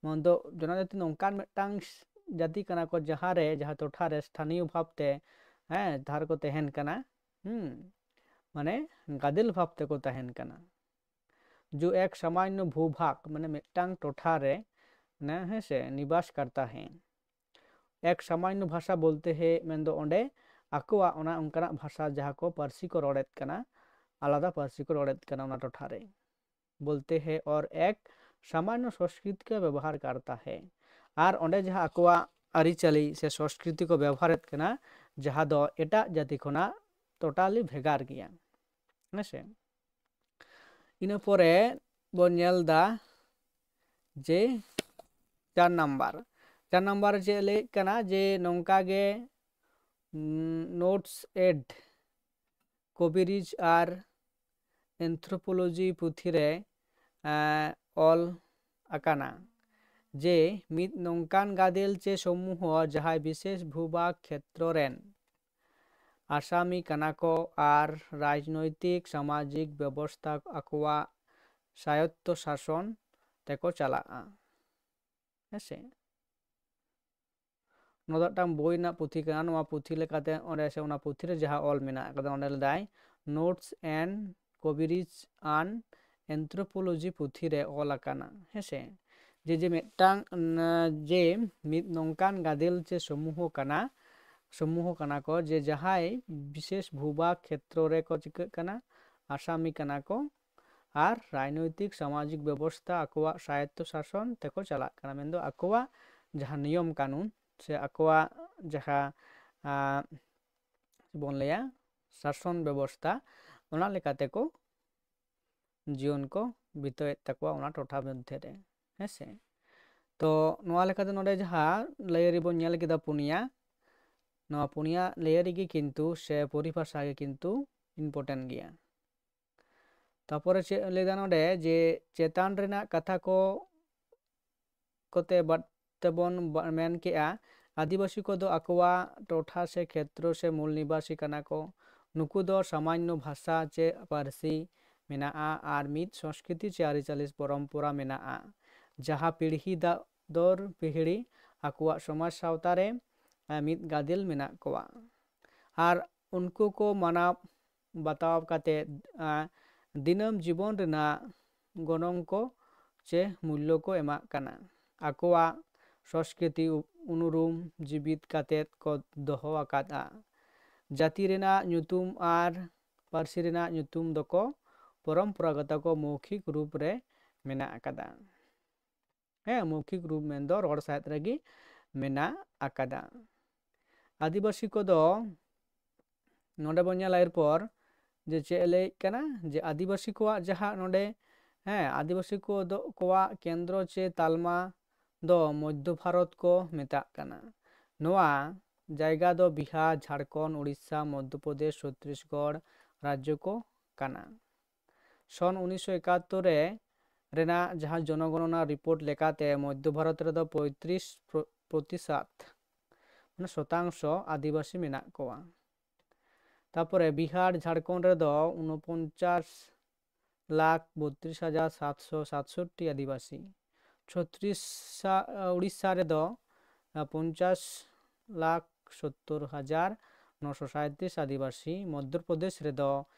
ᱢᱮᱱᱫᱚ ᱡᱚᱱᱚᱡᱟᱛᱤ ᱱᱚᱝᱠᱟᱱ ᱢᱤᱫᱴᱟᱝ ᱡᱟᱹᱛᱤ ᱠᱟᱱᱟ ᱠᱚ ᱡᱟᱦᱟᱸ ᱨᱮ, ᱡᱟᱦᱟᱸ ᱴᱚᱴᱷᱟ ᱨᱮ ᱥᱛᱷᱟᱱᱤᱭᱚ ᱵᱷᱟᱵᱽ ᱛᱮ, ᱦᱮᱸ, ᱡᱟᱦᱟᱸ ᱨᱮᱠᱚ ᱛᱟᱦᱮᱱ ᱠᱟᱱᱟ, ᱦᱩᱸ, ᱢᱟᱱᱮ ᱜᱟᱫᱮᱞ ᱵᱷᱟᱵᱽ ᱛᱮᱠᱚ ᱛᱟᱦᱮᱱ ᱠᱟᱱᱟ᱾ ᱡᱚ ᱮᱠ ᱥᱟᱢᱟᱱᱱᱚ ᱵᱷᱩᱵᱷᱟᱜᱽ, ᱢᱟᱱᱮ ᱢᱤᱫᱴᱟᱝ ᱴᱚᱴᱷᱟ ᱨᱮ, ᱦᱮᱸ ᱥᱮ, ᱱᱤᱵᱟᱥ ᱠᱟᱨᱛᱟ ᱦᱮ᱾ ᱮᱠ ᱥᱟᱢᱟᱱᱱᱚ ᱵᱷᱟᱥᱟ ᱵᱚᱞᱛᱮ ᱦᱮ ᱢᱮᱱᱫᱚ ᱚᱸᱰᱮ ᱟᱠᱚᱣᱟᱜ ᱚᱱᱟ ᱚᱱᱠᱟᱱᱟᱜ ᱵᱷᱟᱥᱟ ᱡᱟᱦᱟᱸ ᱠᱚ ᱯᱟᱹᱨᱥᱤ ᱠᱚ ᱨᱚᱲᱮᱫ ᱠᱟᱱᱟ, ᱟᱞᱟᱫᱟ ᱯᱟᱹᱨᱥᱤ ᱠᱚ ᱨᱚᱲᱮᱫ ᱠᱟᱱᱟ ᱚᱱᱟ ᱴᱚᱴᱷᱟ ᱨᱮ᱾ ᱵᱚᱞᱛᱮ ᱦᱮ ᱚᱨ ᱮᱠ ᱥᱟᱢᱟᱱᱱᱚ ᱥᱚᱝᱥᱠᱨᱤᱛ ᱠᱚ ᱵᱮᱵᱚᱦᱟᱨ ᱠᱟᱨᱛᱟ ᱦᱮ᱾ ᱟᱨ ᱚᱸᱰᱮ ᱡᱟᱦᱟᱸ ᱟᱠᱚᱣᱟᱜ ᱟᱹᱨᱤᱪᱟᱹᱞᱤ ᱥᱮ ᱥᱚᱝᱥᱠᱨᱤᱛᱤ ᱠᱚ ᱵᱮᱵᱚᱦᱟᱨᱮᱫ ᱠᱟᱱᱟ, ᱡᱟᱦᱟᱸ ᱫᱚ ᱮᱴᱟᱜ ᱡᱟᱹᱛᱤ ᱠᱷᱚᱱᱟᱜ ᱴᱳᱴᱟᱞᱤ ᱵᱷᱮᱜᱟᱨ ᱜᱮᱭᱟ᱾ ᱦᱮᱸ ᱥᱮ? ᱤᱱᱟᱹ ᱯᱚᱨᱮ ᱵᱚᱱ ᱧᱮᱞ ᱮᱫᱟ ᱡᱮ ᱪᱟᱨ ᱱᱟᱢᱵᱟᱨ, ᱪᱟᱨ ᱱᱟᱢᱵᱟᱨ ᱨᱮ ᱪᱮᱫ ᱞᱟᱹᱭᱮᱫ ᱠᱟᱱᱟ ᱡᱮ ᱱᱚᱝᱠᱟ ᱜᱮ, ᱩᱸ, ᱱᱳᱴᱥ ᱮᱰ ᱠᱚᱵᱤᱨᱤᱡᱽ ᱟᱨ ᱮᱱᱛᱷᱨᱳᱯᱳᱞᱚᱡᱤ ᱯᱩᱛᱷᱤ ᱨᱮ, ᱮᱸ, ᱚᱞ ᱟᱠᱟᱱᱟ ᱡᱮ ᱢᱤᱫ ᱱᱚᱝᱠᱟᱱ ᱜᱟᱫᱮᱞ ᱪᱮ ᱥᱚᱢᱩᱦᱚ ᱡᱟᱦᱟᱸᱭ ᱵᱤᱥᱮᱥ ᱵᱷᱩᱵᱷᱟᱜᱽ ᱠᱷᱮᱛᱨᱚ ᱨᱮᱱ ᱟᱥᱟᱢᱤ ᱠᱟᱱᱟ ᱠᱚ ᱟᱨ ᱨᱟᱡᱽᱱᱳᱭᱛᱤᱠ ᱥᱟᱢᱟᱡᱤᱠ ᱵᱮᱵᱚᱥᱛᱷᱟ ᱟᱠᱚᱣᱟᱜ ᱥᱟᱭᱚᱛᱛᱚ ᱥᱟᱥᱚᱱ ᱛᱮᱠᱚ ᱪᱟᱞᱟᱜᱼᱟ᱾ ᱦᱮᱸ ᱥᱮ? ᱱᱚᱣᱟ ᱫᱚ ᱢᱤᱫᱴᱟᱝ ᱵᱳᱭ ᱨᱮᱱᱟᱜ ᱯᱩᱛᱷᱤ ᱠᱟᱱᱟ᱾ ᱱᱚᱣᱟ ᱯᱩᱛᱷᱤ ᱞᱮᱠᱟᱛᱮ ᱚᱸᱰᱮ ᱥᱮ ᱚᱱᱟ ᱯᱩᱛᱷᱤ ᱨᱮ ᱡᱟᱦᱟᱸ ᱚᱞ ᱢᱮᱱᱟᱜ ᱟᱠᱟᱫᱟ, ᱚᱸᱰᱮ ᱞᱮᱫᱟᱭ Notes and ᱠᱚᱵᱤᱨᱤᱡᱽ ᱟᱱ ᱮᱱᱛᱷᱨᱳᱯᱳᱞᱚᱡᱤ ᱯᱩᱛᱷᱤ ᱨᱮ ᱚᱞ ᱟᱠᱟᱱᱟ᱾ ᱦᱮᱸ ᱥᱮ? ᱡᱮ, ᱡᱮ ᱢᱤᱫᱴᱟᱝ, ᱩᱸ, ᱡᱮ ᱢᱤᱫ ᱱᱚᱝᱠᱟᱱ ᱜᱟᱫᱮᱞ ᱪᱮ ᱥᱚᱢᱩᱦᱚ ᱠᱟᱱᱟ, ᱥᱚᱢᱩᱦᱚ ᱠᱟᱱᱟ ᱠᱚ ᱡᱮ ᱡᱟᱦᱟᱸᱭ ᱵᱤᱥᱮᱥ ᱵᱷᱩᱵᱷᱟᱜᱽ ᱠᱷᱮᱛᱨᱚ ᱨᱮᱠᱚ ᱪᱤᱠᱟᱹᱜ ᱠᱟᱱᱟ, ᱟᱥᱟᱢᱤ ᱠᱟᱱᱟ ᱠᱚ, ᱟᱨ ᱨᱟᱡᱽᱱᱳᱭᱛᱤᱠ ᱥᱟᱢᱟᱡᱤᱠ ᱵᱮᱵᱚᱥᱛᱷᱟ ᱟᱠᱚᱣᱟᱜ ᱥᱟᱭᱚᱛᱛᱚ ᱥᱟᱥᱚᱱ ᱛᱮᱠᱚ ᱪᱟᱞᱟᱜ ᱠᱟᱱᱟ᱾ ᱢᱮᱱᱫᱚ ᱟᱠᱚᱣᱟᱜ ᱡᱟᱦᱟᱸ ᱱᱤᱭᱚᱢ ᱠᱟᱹᱱᱩᱱ ᱥᱮ ᱟᱠᱚᱣᱟᱜ ᱡᱟᱦᱟᱸ, ᱟᱸ, ᱵᱚᱱ ᱞᱟᱹᱭᱟ ᱥᱟᱥᱚᱱ ᱵᱮᱵᱚᱥᱛᱷᱟ, ᱚᱱᱟ ᱞᱮᱠᱟ ᱛᱮᱠᱚ ᱡᱤᱭᱚᱱ ᱠᱚ ᱵᱤᱛᱟᱹᱣᱮᱫ ᱛᱟᱠᱚᱣᱟ ᱚᱱᱟ ᱴᱚᱴᱷᱟ ᱢᱚᱫᱽᱫᱷᱮ ᱨᱮ᱾ ᱦᱮᱸ ᱥᱮ? ᱛᱚ ᱱᱚᱣᱟ ᱞᱮᱠᱟᱛᱮ ᱱᱚᱰᱮ ᱡᱟᱦᱟᱸ ᱞᱟᱹᱭᱟᱹᱨᱤ ᱵᱚᱱ ᱧᱮᱞ ᱠᱮᱫᱟ ᱯᱩᱱᱭᱟ, ᱱᱚᱣᱟ ᱯᱩᱱᱭᱟ ᱞᱟᱹᱭᱟᱹᱨᱤ ᱜᱮ ᱠᱤᱱᱛᱩ ᱥᱮ ᱯᱚᱨᱤᱵᱷᱟᱥᱟ ᱜᱮ ᱠᱤᱱᱛᱩ important ᱜᱮᱭᱟ᱾ ᱛᱟᱯᱚᱨᱮ ᱪᱮᱫ ᱞᱟᱹᱭᱫᱟ ᱱᱚᱰᱮ ᱡᱮ ᱪᱮᱛᱟᱱ ᱨᱮᱱᱟᱜ ᱠᱟᱛᱷᱟ ᱠᱚ ᱠᱚᱛᱮ ᱵᱟ-, ᱛᱮᱵᱚᱱ ᱵᱟ-, ᱢᱮᱱ ᱠᱮᱜᱼᱟ, ᱟᱹᱫᱤᱵᱟᱹᱥᱤ ᱠᱚᱫᱚ ᱟᱠᱚᱣᱟᱜ ᱴᱚᱴᱷᱟ ᱥᱮ ᱠᱷᱮᱛᱨᱚ ᱥᱮ ᱢᱩᱞ ᱱᱤᱵᱟᱥᱤ ᱠᱟᱱᱟ ᱠᱚ᱾ ᱱᱩᱠᱩ ᱫᱚ ᱥᱟᱢᱟᱱᱱᱚ ᱵᱷᱟᱥᱟ ᱪᱮ ᱯᱟᱹᱨᱥᱤ ᱢᱮᱱᱟᱜᱼᱟ ᱟᱨ ᱢᱤᱫ ᱥᱚᱝᱥᱠᱨᱤᱛᱤ ᱪᱮ ᱟᱹᱨᱤᱪᱟᱹᱞᱤ ᱯᱚᱨᱚᱢᱯᱚᱨᱟ ᱢᱮᱱᱟᱜᱼᱟ, ᱡᱟᱦᱟᱸ ᱯᱤᱲᱦᱤ ᱫᱟ-, ᱫᱚᱨ ᱯᱤᱦᱲᱤ ᱟᱠᱚᱣᱟᱜ ᱥᱚᱢᱟᱡᱽ ᱥᱟᱶᱛᱟ ᱨᱮ, ᱮ, ᱢᱤᱫ ᱜᱟᱫᱮᱞ ᱢᱮᱱᱟᱜ ᱠᱚᱣᱟ᱾ ᱟᱨ ᱩᱱᱠᱩ ᱠᱚ ᱢᱟᱱᱟᱣ ᱵᱟᱛᱟᱣ ᱠᱟᱛᱮ, ᱮ, ᱫᱤᱱᱟᱹᱢ ᱡᱤᱵᱚᱱ ᱨᱮᱱᱟᱜ ᱜᱚᱱᱚᱝ ᱠᱚ ᱪᱮ ᱢᱩᱞᱞᱚ ᱠᱚ ᱮᱢᱟᱜ ᱠᱟᱱᱟ᱾ ᱟᱠᱚᱣᱟᱜ ᱥᱚᱥᱠᱨᱤᱛᱤ ᱩ-, ᱩᱱᱩᱨᱩᱢ ᱡᱤᱵᱤᱛ ᱠᱟᱛᱮ ᱠᱚ ᱫᱚᱦᱚ ᱟᱠᱟᱫᱼᱟ᱾ ᱡᱟᱹᱛᱤ ᱨᱮᱱᱟᱜ ᱧᱩᱛᱩᱢ ᱟᱨ ᱯᱟᱹᱨᱥᱤ ᱨᱮᱱᱟᱜ ᱧᱩᱛᱩᱢ ᱫᱚᱠᱚ ᱯᱚᱨᱚᱢᱯᱚᱨᱟᱜᱚᱛᱚ ᱠᱚ ᱢᱳᱣᱠᱷᱤᱠ ᱨᱩᱯ ᱨᱮ ᱢᱮᱱᱟᱜ ᱟᱠᱟᱫᱟ᱾ ᱦᱮᱸ, ᱢᱳᱣᱠᱷᱤᱠ ᱨᱩᱯ ᱢᱮᱱᱫᱚ ᱨᱚᱲ ᱥᱟᱶᱦᱮᱫ ᱨᱮᱜᱮ ᱢᱮᱱᱟᱜ ᱟᱠᱟᱫᱟ᱾ ᱟᱹᱫᱤᱵᱟᱹᱥᱤ ᱠᱚᱫᱚ ᱱᱚᱰᱮ ᱵᱚᱱ ᱧᱮᱞᱟ ᱮᱨᱯᱚᱨ ᱡᱮ ᱪᱮᱫ ᱮ ᱞᱟᱹᱭᱮᱫ ᱠᱟᱱᱟ, ᱡᱮ ᱟᱹᱫᱤᱵᱟᱹᱥᱤ ᱠᱚᱣᱟᱜ ᱡᱟᱦᱟᱸ ᱱᱚᱰᱮ, ᱦᱮᱸ, ᱟᱹᱫᱤᱵᱟᱹᱥᱤ ᱠᱚᱫᱚ ᱠᱚᱣᱟᱜ ᱠᱮᱱᱫᱨᱚ ᱪᱮ ᱛᱟᱞᱢᱟ ᱫᱚ ᱢᱚᱫᱽᱫᱷᱚ ᱵᱷᱟᱨᱚᱛ ᱠᱚ ᱢᱮᱛᱟᱜ ᱠᱟᱱᱟ᱾ ᱱᱚᱣᱟ ᱡᱟᱭᱜᱟ ᱫᱚ ᱵᱤᱦᱟᱨ, ᱡᱷᱟᱲᱠᱷᱚᱸᱰ, ᱩᱲᱤᱥᱥᱟ, ᱢᱚᱫᱽᱫᱷᱚ ᱯᱨᱚᱫᱮᱥ, ᱪᱷᱚᱛᱨᱤᱥᱜᱚᱲ ᱨᱟᱡᱽᱡᱚ ᱠᱚ ᱠᱟᱱᱟ᱾ ᱥᱚᱱ ᱩᱱᱤᱥᱥᱚ ᱮᱠᱟᱛᱛᱳᱨ ᱨᱮ ᱨᱮᱱᱟᱜ ᱡᱟᱦᱟᱸ ᱡᱚᱱᱚᱜᱚᱱᱚᱱᱟ ᱨᱤᱯᱳᱨᱴ ᱞᱮᱠᱟᱛᱮ ᱢᱚᱫᱽᱫᱷᱚ ᱵᱷᱟᱨᱚᱛ ᱨᱮᱫᱚ ᱯᱚᱸᱭᱛᱨᱤᱥ ᱯᱨᱚ-, ᱯᱨᱚᱛᱤᱥᱟᱛ, ᱢᱟᱱᱮ ᱥᱚᱛᱟᱝᱥᱚ ᱟᱹᱫᱤᱵᱟᱹᱥᱤ ᱢᱮᱱᱟᱜ ᱠᱚᱣᱟ᱾ ᱛᱟᱯᱚᱨᱮ ᱵᱤᱦᱟᱨ, ᱡᱷᱟᱲᱠᱷᱚᱸᱰ ᱨᱮᱫᱚ ᱩᱱᱚᱯᱚᱧᱪᱟᱥ ᱞᱟᱠᱷ ᱵᱚᱛᱨᱤᱥ ᱦᱟᱡᱟᱨ ᱥᱟᱛᱥᱚ ᱥᱟᱛᱥᱚᱴᱴᱤ ᱟᱹᱫᱤᱵᱟᱹᱥᱤ᱾ ᱪᱷᱚᱛᱨᱤᱥ, ᱩᱲᱤᱥᱥᱟ ᱨᱮᱫᱚ, ᱟ, ᱯᱚᱧᱪᱟᱥ ᱞᱟᱠᱷ ᱥᱳᱛᱛᱳᱨ ᱦᱟᱡᱟᱨ ᱱᱚᱥᱚ ᱥᱟᱸᱭᱛᱨᱤᱥ ᱟᱹᱫᱤᱵᱟᱹᱥᱤ᱾ ᱢᱚᱫᱽᱫᱷᱚ ᱯᱨᱚᱫᱮᱥ ᱨᱮᱫᱚ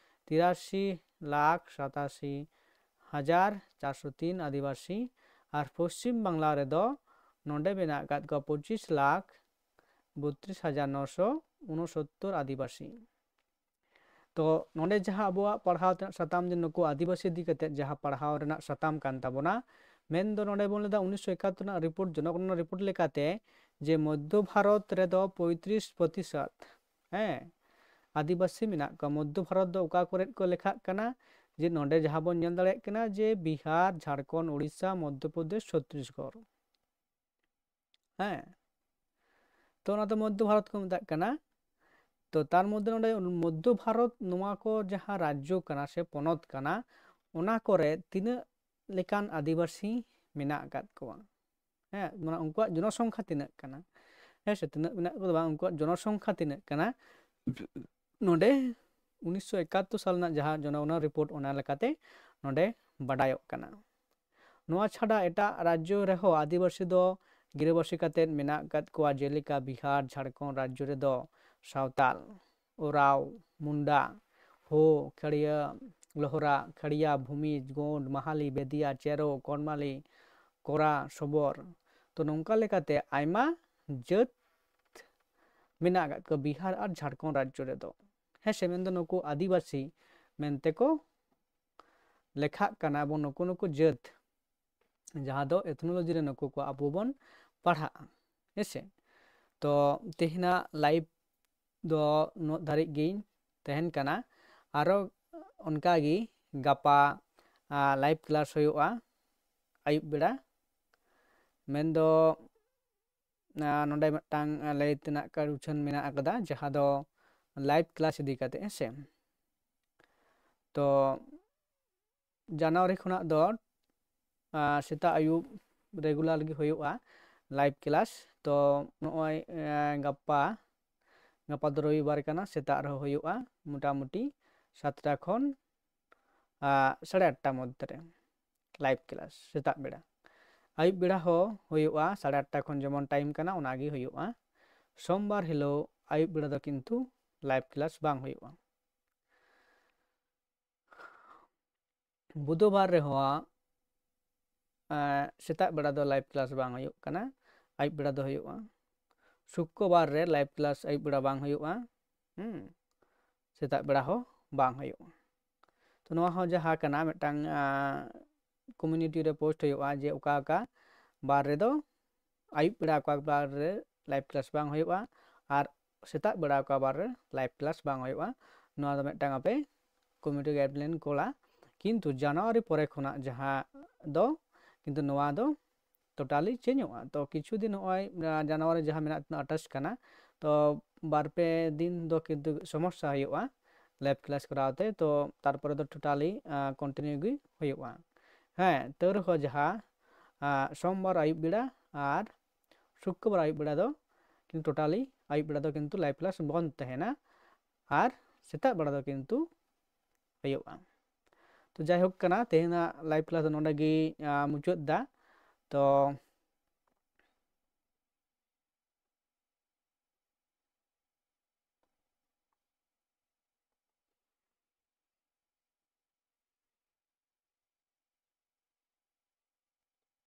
ᱛᱤᱨᱟᱥᱤ ᱞᱟᱠᱷ ᱥᱟᱛᱟᱥᱤ ᱦᱟᱡᱟᱨ ᱪᱟᱨᱥᱚ ᱛᱤᱱ ᱟᱹᱫᱤᱵᱟᱹᱥᱤ᱾ ᱟᱨ ᱯᱚᱥᱪᱤᱢ ᱵᱟᱝᱞᱟ ᱨᱮᱫᱚ ᱱᱚᱰᱮ ᱢᱮᱱᱟᱜ ᱟᱠᱟᱫ ᱠᱚᱣᱟ ᱯᱚᱸᱪᱤᱥ ᱞᱟᱠᱷ ᱵᱚᱛᱨᱤᱥ ᱦᱟᱡᱟᱨ ᱱᱚᱥᱚ ᱩᱱᱚᱥᱚᱛᱛᱚᱨ ᱟᱹᱫᱤᱵᱟᱹᱥᱤ᱾ ᱛᱚ ᱱᱚᱰᱮ ᱡᱟᱦᱟᱸ ᱟᱵᱚᱣᱟᱜ ᱯᱟᱲᱦᱟᱣ ᱛᱮᱱᱟᱜ ᱥᱟᱛᱟᱢ ᱡᱮ ᱱᱩᱠᱩ ᱟᱹᱫᱤᱵᱟᱹᱥᱤ ᱤᱫᱤ ᱠᱟᱛᱮᱫ ᱡᱟᱦᱟᱸ ᱯᱟᱲᱦᱟᱣ ᱨᱮᱱᱟᱜ ᱥᱟᱛᱟᱢ ᱠᱟᱱ ᱛᱟᱵᱚᱱᱟ, ᱢᱮᱱᱫᱚ ᱱᱚᱰᱮ ᱵᱚᱱ ᱞᱟᱹᱭᱫᱟ ᱩᱱᱤᱥᱥᱚ ᱮᱠᱟᱛᱛᱳᱨ ᱨᱮᱱᱟᱜ ᱨᱤᱯᱳᱨᱴ, ᱡᱚᱱᱚᱜᱚᱱᱚᱱᱟ ᱨᱤᱯᱳᱨᱴ ᱞᱮᱠᱟᱛᱮ ᱡᱮ ᱢᱚᱫᱽᱫᱷᱚ ᱵᱷᱟᱨᱚᱛ ᱨᱮᱫᱚ ᱯᱚᱸᱭᱛᱨᱤᱥ ᱯᱨᱚᱛᱤᱥᱚᱛ, ᱦᱮᱸ, ᱟᱹᱫᱤᱵᱟᱹᱥᱤ ᱢᱮᱱᱟᱜ ᱠᱚᱣᱟ᱾ ᱢᱚᱫᱽᱫᱷᱚ ᱵᱷᱟᱨᱚᱛ ᱫᱚ ᱚᱠᱟ ᱠᱚᱨᱮᱫ ᱠᱚ ᱞᱮᱠᱷᱟᱜ ᱠᱟᱱᱟ? ᱡᱮ ᱱᱚᱰᱮ ᱡᱟᱦᱟᱸ ᱵᱚᱱ ᱧᱮᱞ ᱫᱟᱲᱮᱭᱟᱜ ᱠᱟᱱᱟ ᱡᱮ ᱵᱤᱦᱟᱨ, ᱡᱷᱟᱲᱠᱷᱚᱸᱰ, ᱩᱲᱤᱥᱥᱟ, ᱢᱚᱫᱽᱫᱷᱚ ᱯᱨᱚᱫᱮᱥ, ᱪᱷᱚᱛᱨᱤᱥᱜᱚᱲ᱾ ᱦᱮᱸ, ᱛᱚ ᱚᱱᱟ ᱫᱚ ᱢᱚᱫᱽᱫᱷᱚ ᱵᱷᱟᱨᱚᱛ ᱠᱚ ᱢᱮᱛᱟᱜ ᱠᱟᱱᱟ᱾ ᱛᱚ ᱛᱟᱨ ᱢᱚᱫᱽᱫᱷᱮ ᱱᱚᱰᱮ ᱢᱚᱫᱽᱫᱷᱚ ᱵᱷᱟᱨᱚᱛ ᱱᱚᱣᱟ ᱠᱚ ᱡᱟᱦᱟᱸ ᱨᱟᱡᱽᱡᱚ ᱠᱟᱱᱟ ᱥᱮ ᱯᱚᱱᱚᱛ ᱠᱟᱱᱟ, ᱚᱱᱟ ᱠᱚᱨᱮ ᱛᱤᱱᱟᱹᱜ ᱞᱮᱠᱟᱱ ᱟᱹᱫᱤᱵᱟᱹᱥᱤ ᱢᱮᱱᱟᱜ ᱟᱠᱟᱫ ᱠᱚᱣᱟ? ᱦᱮᱸ, ᱢᱟᱱᱮ ᱩᱱᱠᱩᱣᱟᱜ ᱡᱚᱱᱚᱥᱚᱝᱠᱷᱟ ᱛᱤᱱᱟᱹᱜ ᱠᱟᱱᱟ? ᱦᱮᱸ ᱥᱮ, ᱛᱤᱱᱟᱹᱜ ᱢᱮᱱᱟᱜ ᱠᱚᱫᱚ ᱵᱟᱝ, ᱩᱱᱠᱩᱣᱟᱜ ᱡᱚᱱᱚᱥᱚᱝᱠᱷᱟ ᱛᱤᱱᱟᱹᱜ ᱠᱟᱱᱟ? ᱱᱚᱰᱮ ᱩᱱᱤᱥᱥᱚ ᱮᱠᱟᱛᱛᱳᱨ ᱥᱟᱞ ᱨᱮᱱᱟᱜ ᱡᱟᱦᱟᱸ ᱡᱚᱱᱚᱜᱚᱱᱚᱱᱟ ᱨᱤᱯᱳᱨᱴ, ᱚᱱᱟ ᱞᱮᱠᱟᱛᱮ ᱱᱚᱰᱮ ᱵᱟᱰᱟᱭᱚᱜ ᱠᱟᱱᱟ᱾ ᱱᱚᱣᱟ ᱪᱷᱟᱰᱟ ᱮᱴᱟᱜ ᱨᱟᱡᱽᱡᱚ ᱨᱮᱦᱚᱸ ᱟᱹᱫᱤᱵᱟᱹᱥᱤ ᱫᱚ ᱜᱤᱨᱟᱹᱵᱟᱹᱥᱤ ᱠᱟᱛᱮᱫ ᱢᱮᱱᱟᱜ ᱟᱠᱟᱫ ᱠᱚᱣᱟ, ᱡᱮᱞᱮᱠᱟ ᱵᱤᱦᱟᱨ, ᱡᱷᱟᱲᱠᱷᱚᱸᱰ ᱨᱟᱡᱽᱡᱚ ᱨᱮᱫᱚ ᱥᱟᱶᱛᱟᱞ, ᱳᱨᱟᱣ, ᱢᱩᱱᱰᱟ, ᱦᱳ, ᱠᱷᱟᱲᱤᱭᱟ, ᱞᱳᱦᱨᱟ, ᱠᱷᱟᱲᱤᱭᱟ, ᱵᱷᱩᱢᱤᱡᱽ, ᱜᱳᱸᱰ, ᱢᱟᱦᱟᱞᱤ, ᱵᱮᱫᱤᱭᱟ, ᱪᱮᱨᱳ, ᱠᱚᱨᱢᱟᱞᱤ, ᱠᱚᱨᱟ, ᱥᱚᱵᱚᱨ᱾ ᱛᱚ ᱱᱚᱝᱠᱟ ᱞᱮᱠᱟᱛᱮ ᱟᱭᱢᱟ ᱡᱟᱹᱛ ᱢᱮᱱᱟᱜ ᱟᱠᱟᱫ ᱠᱚᱣᱟ ᱵᱤᱦᱟᱨ ᱟᱨ ᱡᱷᱟᱲᱠᱷᱚᱸᱰ ᱨᱟᱡᱽᱡᱚ ᱨᱮᱫᱚ᱾ ᱦᱮᱸ ᱥᱮ, ᱢᱮᱱᱫᱚ ᱱᱩᱠᱩ ᱟᱹᱫᱤᱵᱟᱹᱥᱤ ᱢᱮᱱᱛᱮ ᱠᱚ ᱞᱮᱠᱷᱟᱜ ᱠᱟᱱᱟ ᱮᱵᱚᱝ ᱱᱩᱠᱩ ᱱᱩᱠᱩ ᱡᱟᱹᱛ, ᱡᱟᱦᱟᱸ ᱫᱚ ᱮᱛᱷᱱᱳᱞᱚᱡᱤ ᱨᱮ ᱱᱩᱠᱩ ᱠᱚ ᱟᱵᱚ ᱵᱚᱱ ᱯᱟᱲᱦᱟᱜᱼᱟ᱾ ᱦᱮᱸ ᱥᱮ, ᱛᱚ ᱛᱮᱦᱮᱧᱟᱜ ᱞᱟᱭᱤᱵᱷ ᱫᱚ ᱱᱩᱱᱟᱹᱜ ᱫᱷᱟᱹᱨᱤᱡ ᱜᱤᱧ ᱛᱟᱦᱮᱱ ᱠᱟᱱᱟ᱾ ᱟᱨᱚ ᱚᱱᱠᱟᱜᱮ ᱜᱟᱯᱟ ᱞᱟᱭᱤᱵᱷ ᱠᱞᱟᱥ ᱦᱩᱭᱩᱜᱼᱟ ᱟᱹᱭᱩᱵ ᱵᱮᱲᱟ᱾ ᱢᱮᱱᱫᱚ ᱱᱚᱰᱮ ᱢᱤᱫᱴᱟᱝ ᱞᱟᱹᱭ ᱛᱮᱱᱟᱜ ᱩᱪᱷᱟᱹᱱ ᱢᱮᱱᱟᱜ ᱟᱠᱟᱫᱟ, ᱡᱟᱦᱟᱸ ᱫᱚ ᱞᱟᱭᱤᱵᱷ ᱠᱞᱟᱥ ᱤᱫᱤ ᱠᱟᱛᱮ, ᱦᱮᱸ ᱥᱮ᱾ ᱛᱚ ᱡᱟᱱᱩᱣᱟᱨᱤ ᱠᱷᱚᱱᱟᱜ ᱫᱚ ᱥᱮᱛᱟᱜ ᱟᱹᱭᱩᱵ ᱨᱮᱜᱩᱞᱟᱨ ᱜᱮ ᱦᱩᱭᱩᱜᱼᱟ ᱞᱟᱭᱤᱵᱷ ᱠᱞᱟᱥ᱾ ᱛᱚ ᱱᱚᱜᱼᱚᱭ ᱜᱟᱯᱟ, ᱜᱟᱯᱟ ᱫᱚ ᱨᱚᱵᱤᱵᱟᱨ ᱠᱟᱱᱟ, ᱥᱮᱛᱟᱜ ᱨᱮᱦᱚᱸ ᱦᱩᱭᱩᱜᱼᱟ ᱢᱚᱴᱟᱢᱩᱴᱤ ᱥᱟᱛᱴᱟ ᱠᱷᱚᱱ ᱥᱟᱲᱮ ᱟᱴᱴᱟ ᱢᱚᱫᱽᱫᱷᱮ ᱨᱮ ᱞᱟᱭᱤᱵᱷ ᱠᱞᱟᱥ ᱥᱮᱛᱟᱜ ᱵᱮᱲᱟ᱾ ᱟᱹᱭᱩᱵ ᱵᱮᱲᱟ ᱦᱚᱸ ᱦᱩᱭᱩᱜᱼᱟ, ᱥᱟᱲᱮ ᱟᱴᱴᱟ ᱠᱷᱚᱱ ᱡᱮᱢᱚᱱ ᱴᱟᱭᱤᱢ ᱠᱟᱱᱟ ᱚᱱᱟᱜᱮ ᱦᱩᱭᱩᱜᱼᱟ᱾ ᱥᱳᱢᱵᱟᱨ ᱦᱤᱞᱳᱜ ᱟᱹᱭᱩᱵ ᱵᱮᱲᱟ ᱫᱚ ᱠᱤᱱᱛᱩ ᱞᱟᱭᱤᱵᱷ ᱠᱞᱟᱥ ᱵᱟᱝ ᱦᱩᱭᱩᱜᱼᱟ᱾ ᱵᱩᱫᱷᱵᱟᱨ ᱨᱮᱦᱚᱸ ᱥᱮᱛᱟᱜ ᱵᱮᱲᱟ ᱫᱚ ᱞᱟᱭᱤᱵᱷ ᱠᱞᱟᱥ ᱵᱟᱝ ᱦᱩᱭᱩᱜ ᱠᱟᱱᱟ, ᱟᱹᱭᱩᱵ ᱵᱮᱲᱟ ᱫᱚ ᱦᱩᱭᱩᱜᱼᱟ᱾ ᱥᱩᱠᱨᱚᱵᱟᱨ ᱨᱮ ᱞᱟᱭᱤᱵᱷ ᱠᱞᱟᱥ ᱟᱹᱭᱩᱵ ᱵᱮᱲᱟ ᱵᱟᱝ ᱦᱩᱭᱩᱜᱼᱟ, ᱦᱩᱸ, ᱥᱮᱛᱟᱜ ᱵᱮᱲᱟ ᱦᱚᱸ ᱵᱟᱝ ᱦᱩᱭᱩᱜᱼᱟ᱾ ᱛᱚ ᱱᱚᱣᱟ ᱦᱚᱸ ᱡᱟᱦᱟᱸ ᱠᱟᱱᱟ ᱢᱤᱫᱴᱟᱝ ᱠᱚᱢᱤᱭᱩᱱᱤᱴᱤ ᱨᱮ ᱯᱳᱥᱴ ᱦᱩᱭᱩᱜᱼᱟ ᱡᱮ ᱚᱠᱟ ᱚᱠᱟ ᱵᱟᱨ ᱨᱮᱫᱚ ᱟᱹᱭᱩᱵ ᱵᱮᱲᱟ ᱚᱠᱟ ᱵᱟᱨ ᱨᱮ ᱞᱟᱭᱤᱵᱷ ᱠᱞᱟᱥ ᱵᱟᱝ ᱦᱩᱭᱩᱜᱼᱟ ᱟᱨ ᱥᱮᱛᱟᱜ ᱵᱮᱲᱟ ᱚᱠᱟ ᱵᱟᱨ ᱨᱮ ᱞᱟᱭᱤᱵᱷ ᱠᱞᱟᱥ ᱵᱟᱝ ᱦᱩᱭᱩᱜᱼᱟ᱾ ᱱᱚᱣᱟ ᱫᱚ ᱢᱤᱫᱴᱟᱝ ᱟᱯᱮ ᱠᱚᱢᱤᱭᱩᱱᱤᱴᱤ ᱜᱟᱭᱤᱰᱞᱟᱭᱤᱱ ᱠᱳᱞᱟ, ᱠᱤᱱᱛᱩ ᱡᱟᱱᱩᱣᱟᱨᱤ ᱯᱚᱨᱮ ᱠᱷᱚᱱᱟᱜ ᱡᱟᱦᱟᱸ ᱫᱚ ᱠᱤᱱᱛᱩ ᱱᱚᱣᱟ ᱫᱚ ᱴᱳᱴᱟᱞᱤ ᱪᱮᱧᱡᱚᱜᱼᱟ᱾ ᱛᱚ ᱠᱤᱪᱷᱩ ᱫᱤᱱ ᱱᱚᱜᱼᱚᱭ ᱡᱟᱱᱩᱣᱟᱨᱤ ᱡᱟᱦᱟᱸ ᱢᱮᱱᱟᱜ ᱛᱟᱵᱚᱱᱟ ᱟᱴᱷᱟᱥ ᱠᱟᱱᱟ, ᱛᱚ ᱵᱟᱨ ᱯᱮ ᱫᱤᱱ ᱫᱚ ᱠᱤᱱᱛᱩ ᱥᱚᱢᱚᱥᱥᱟ ᱦᱩᱭᱩᱜᱼᱟ ᱞᱟᱭᱤᱵᱷ ᱠᱞᱟᱥ ᱠᱚᱨᱟᱣ ᱛᱮ᱾ ᱛᱚ ᱛᱟᱨᱯᱚᱨᱮ ᱫᱚ ᱴᱳᱴᱟᱞᱤ ᱠᱚᱱᱴᱤᱱᱤᱭᱩ ᱜᱮ ᱦᱩᱭᱩᱜᱼᱟ᱾ ᱦᱮᱸ, ᱛᱟᱹᱣ ᱨᱮᱦᱚᱸ ᱡᱟᱦᱟᱸ ᱥᱳᱢᱵᱟᱨ ᱟᱹᱭᱩᱵ ᱵᱮᱲᱟ ᱟᱨ ᱥᱩᱠᱨᱚᱵᱟᱨ ᱟᱹᱭᱩᱵ ᱵᱮᱲᱟ ᱫᱚ ᱠᱤᱱᱛᱩ ᱴᱳᱴᱟᱞᱤ ᱟᱹᱭᱩᱵ ᱵᱮᱲᱟ ᱫᱚ ᱠᱤᱱᱛᱩ ᱞᱟᱭᱤᱵᱷ ᱠᱞᱟᱥ ᱵᱚᱱᱫ ᱛᱟᱦᱮᱱᱟ ᱟᱨ ᱥᱮᱛᱟᱜ ᱵᱮᱲᱟ ᱫᱚ ᱠᱤᱱᱛᱩ ᱦᱩᱭᱩᱜᱼᱟ᱾ ᱛᱚ ᱡᱟᱭᱦᱳᱠ ᱠᱟᱱᱟ, ᱛᱮᱦᱮᱧᱟᱜ ᱞᱟᱭᱤᱵᱷ ᱠᱞᱟᱥ ᱫᱚ ᱱᱚᱰᱮ ᱜᱮ ᱢᱩᱪᱟᱹᱫ ᱫᱟ᱾ ᱛᱚ